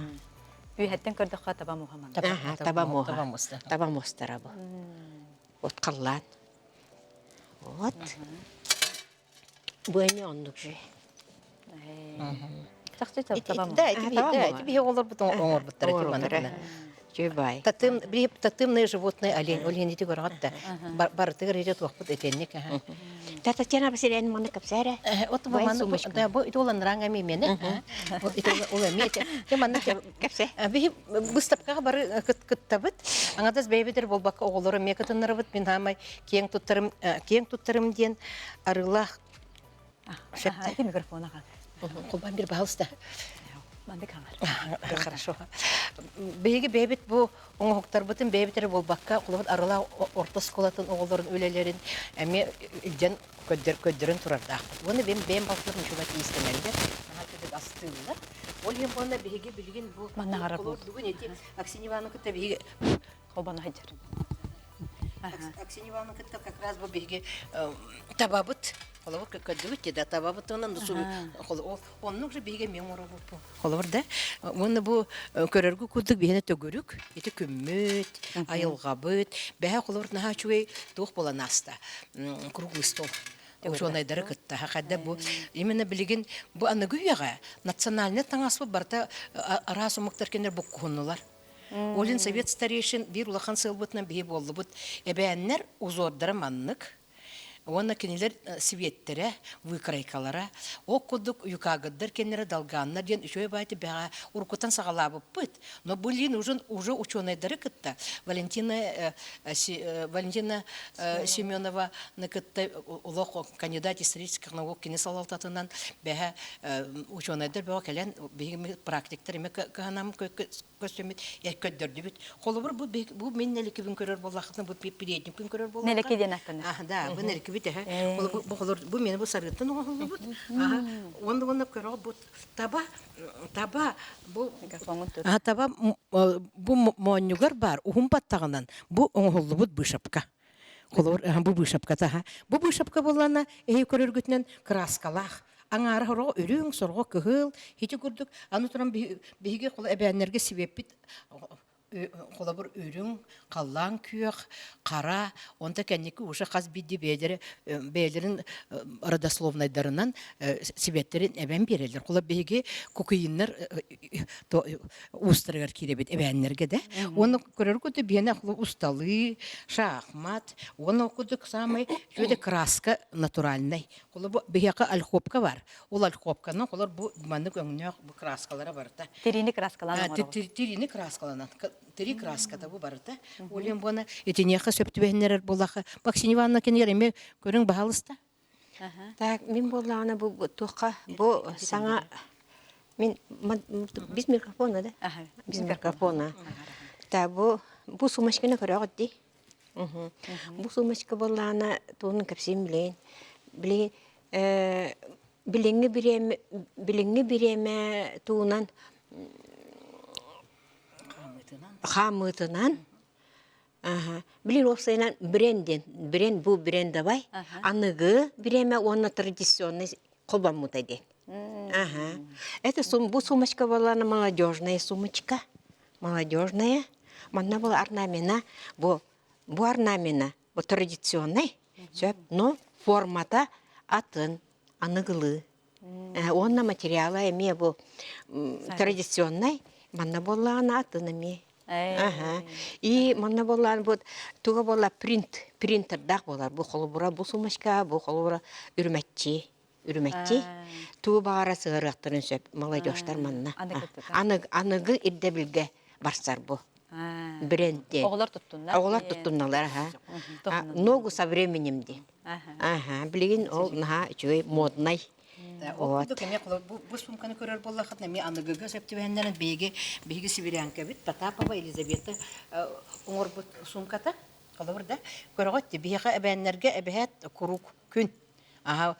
Үөһэттэн көрдөххө таба муоһа манна. Ага, таба муоһа. Таба муостара бу. Вот халлаан. Вот. Бу эмиэ оннук же. Чахчы табам. Да, ити биһи оҕолорбут оҥорбуттар ити манна. Чүбай. Татым татымные животные олень, олень ити көрөҕөт да барытыгар ити туохпут этенник. Та Татьяна Васильевна манна кэпсээрэ. От бу манна да бу ити оланраҥа эми мене. Ити ол эми те манна кэпсэ. Биһи выставкаҕа бары кыттабыт. Аҥадас бэйбитер болбакка оҕолору эмиэ кытыннарабыт. Мин хаамай киэҥ туттарым киэҥ туттарым диэн арыылаах Ити микрофон аға. Кулбан бир пожалуйста. Манды камер. Хорошо. Биһиги бэйбит бу оҥоһуктарбытын бэйэбит эрэ буолбакка, холобур Арылаах орто оскуолатын оҕолорун үлэлэрин эмиэ илдьэн көрдөрөн турардаахпыт. Уонна бэйэм бэйэм балтыларым үчүгэй иистэнэллэр, наһаа үчүгэй астыыллар. Ол иһин буолла биһиги билигин бу Манна харар бүгүн эти Аксинья Ивановна кытта биһиги холбоно сылдьар. Аксинья Ивановна кытта как раз бу биһиги табабыт холобур көрдүгүт да табабыт туһунан оннук же биһиги эмиэ оҥоробуппут холобур да уонна бу көрөргө курдук биһиэнэ төгүрүк ити күммүт айылҕабыт бэһэ холобур наһаа үчүгэй туох буолан ааста круглый стол учуонайдары кытта хайда бу именно билигин бу аныгы үйэҕэ национальный таҥаспыт барыта араас омуктар кинилэр буккуһуннулар Олин совет старейшин биир улахан сыалбытынан биһи буоллубут. Эбээннэр узордара маннык. Уонна кинилэр сибиэттэрэ, выкройкалара, ол курдук юкагырдар кэннэрэ долганнар диэн үчүгэй баайты бэҕэ уруккутан саҕалаабыппыт. Но блин уже уже учуонайдары кытта Валентина Валентина Семенованы кытта олох кандидат исторических наук кини салалтатынан бэһэ учуонайдар бөҕө кэлэн биһиги практиктар эмэ кыһанам көстүмүт көрдөрдүбүт. Холобур, бу бу мин нэликибин көрөр буоллаххытына, бу передникпин көрөр буоллахха. Нэлики диэн аттанар. А, да, бу нэликибит эһэ. Бу бу бу мени бу сарыттан оҥоһуллубут. Аха. Уонна уонна көрөҕө бу таба таба бу А таба бу моонньугар бар уһун баттаҕынан бу оҥоһуллубут быышапка. Холобур, бу быышапката аха. Бу быышапка буоллаана эһи көрөргүтүнэн кырааскалаах. Аҥаара сороҕо үрүҥ, сороҕо кыһыл, ити курдук. Аны туран биһиги эбээннэргэ сибиэппит холобур үрүҥ, халлаан күөх, хара, онто кэнники уже хас биирдии бэйэлэрэ бэйэлэрин родословнайдарынан сибиэттэрин эбэн биэрэллэр. Холобур биһиги кукуиннар уустарыгар киирэбит эбээннэргэ да. Уонна көрөр курдук биһиэнэ усталыы, шахмат, уонна курдук саамай үчүгэй краска натуральнай. Холобур биһиэхэ ольховка бар. Ол ольховканы холор бу маннык өҥнөөх бу краскалара барыта. Тириини краскалаан оҥоробут. Тириини краскаланан. Тири краската бу барыта. Олен буона итиниэхэ сөп түбэһиннэрэр буоллаха. Максим Ивановна кинигэр эмиэ көрүҥ баһалыста. Так, мин буоллаҕына бу туохха бу саҥа мин без микрофона да? Без микрофона. Так, бу бу сумочканы көрөҕүт дии. Бу сумочка буоллаҕына тугун кэпсиим билигин. Билигин билиҥҥи бириэмэ билиҥҥи бириэмэ тугунан хаамыытынан Аха. Билин уопсайынан бренд диэн. Бренд бу брендовай. Аныгы бириэмэ уонна традиционный холбоммута диэн. Ага. Это сум, бу сумочка была на молодежная сумочка. Молодежная. Манна была орнамена. Бу, бу орнамена бу традиционный. Сөп. Но формата атын, аныгылыы. Уонна материала эмиэ бу традиционный. Манна буоллаҕына атын эмиэ. Аха. И манна буоллаан бу туга буолла принт, принтердаах буолар. Бу холобура бу сумочка, бу холобура үрүмэччи, үрүмэччи. Тугу баҕара сыһарыахтарын сөп молодежтар манна. Аныгы аныгы ирдэбилгэ барсар бу. Бренд диэн. Оҕолор туттуннар. Оҕолор туттунналар, аха. Ногу со временем диэн. Аха, билигин ол наһаа үчүгэй моднай. Ол курдук эмиэ бу, бу суумканы көрөр буоллаххытына эмиэ аныгыга сөп түбэһиннэрэн биһиги биһиги сибирянкабыт Потапова Елизавета оҥорбут суумката холобур да көрөҕүт биһиэхэ эбээннэргэ эбэһээт куруук күн Аха,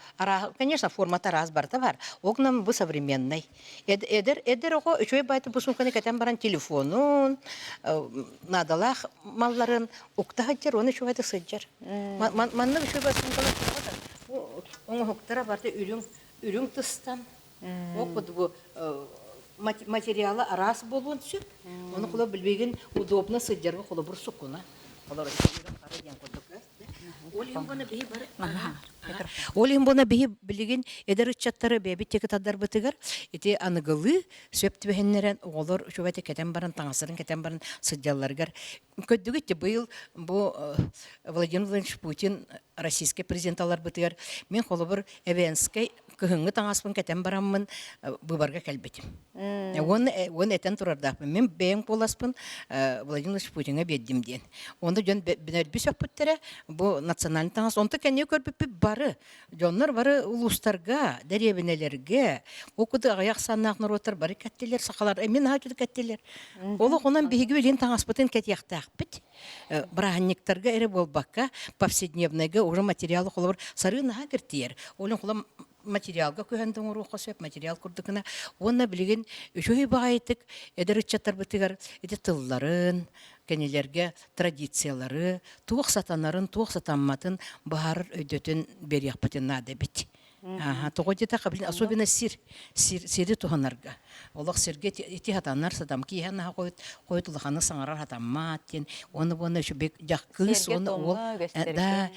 конечно, формата араас барыта бар. Ол бу современный. Эдэр эдэр оҕо үчүгэй баайты бу суумканы кэтэн баран телефонун, наадалаах малларын укта сылдьар, уонна үчүгэйдик сылдьар. Маннык үчүгэй суумкалар бу оҥоһуктара барыта үрүҥ үрүҥ тыстан ол бу материала араас буолуон сөп. Ону холобур билбигин удобно сылдьарга холобур суккуна. Холобур үрүҥ хара диэн курдук. Ол иһин буона биһи бары. Ол иһин буона биһи билигин эдэр ыччаттары бэйэбит диэки тардарбытыгар ити аныгылыы сөп түбэһиннэрэн оҕолор үчүгэйдик кэтэн баран таҥастарын кэтэн баран сылдьалларыгар көрдүгүт де быйыл бу Владимир Владимирович Путин российский президент аларбытыгар мин холобур эвенскэй кыһыҥҥы таҥаспын кэтэн бараммын быбарга кэлбитим. Уон уон этэн турардаахпын. Мин бэйэм куоласпын Владимир Владимирович Путиҥҥа биэрдим диэн. Онно дьон бинэрби сөхпүттэрэ бу национальный таҥас. Онто кэннигэ көрбүппүт бары дьоннор бары улуустарга, дэриэбинэлэргэ, ол курдук аҕыйах ахсааннаах норуоттар бары кэттилэр, сахалар эмиэ наһаа үчүгэй кэттилэр. Олох онон биһиги билигин таҥаспытын кэтиэхтээхпит. Бырааһынньыктарга эрэ буолбакка, повседневнайга уже материалы холобур сарыы наһаа киртийэр. Ол холом материалга көһөн да оҥоруохха сөп, материал курдук гына. Уонна билигин үчүгэй баҕайытык эдэр ыччаттарбытыгар ити тылларын, кинилэргэ традициялары, туох сатанарын, туох сатамматын быһаарар өйдөтөн биэриэхпитин наада эбит. Тоҕо диэтэххэ, блин, особенно сир, сир, сири туһанарга. Олох сиргэ ити сатанар сатам киэһэ наһа хойут, хойут улаханы саҥарар сатаммат диэн, уонна уонна үчүгэй кыыс уонна уол да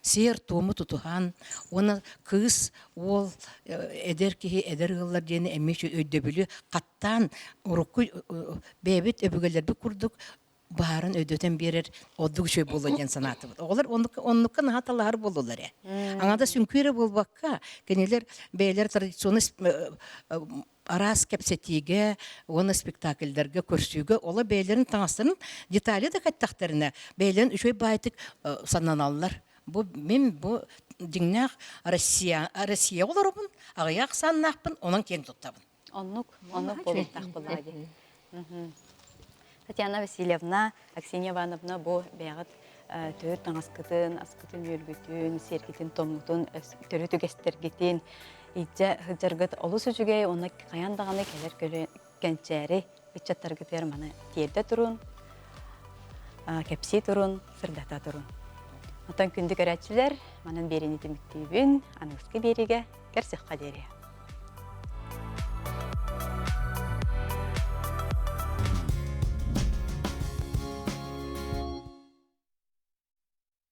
сиэр-туому тутуһан уонна кыыс, уол, эдэр киһи, эдэр ыаллар диэни эмиэ өйдөбүлү хаттаан урукку бэйэбит өбүгэлэрбит курдук баарын өйдөтөн биэрэр ордук үчүгэй буолуо диэн санаатыбыт. Оҕолор оннукка, оннукка наһаа талаһар буоллулар ээ. Аҥаардас үҥкүү эрэ буолбакка, кинилэр бэйэлэр традиционный араас кэпсэтиигэ уонна спектакльдарга көрсүүгэ оло бэйэлэрин таҥастарын детали да кэттэхтэринэ бэйэлэрин үчүгэй баайтык сананаллар. Бу мин бу дьиҥнээх Россия Россия олоробун, аҕыйах ахсааннаахпын, онон киэн туттабын. Оннук, оннук буолуохтаах буоллаҕа дии. Татьяна Васильевна, Аксинья Ивановна бу бэйэҕит төрүт таҥаскытын, аскытын-үөлгүтүн, сиэргитин-томмутун, төрүт үгэстэргитин илдьэ сылдьаргыт олус үчүгэй уонна хайаан даҕаны кэлэр көлү кэнчээри ыччаттаргытыгар маны тиэрдэ турун, кэпсии турун, сырдата турун. Оттон күндү көрөөччүлэр, манан биэриини түмүктүүбүн, аныгыскы биэриигэ көрсүөххэ диэри.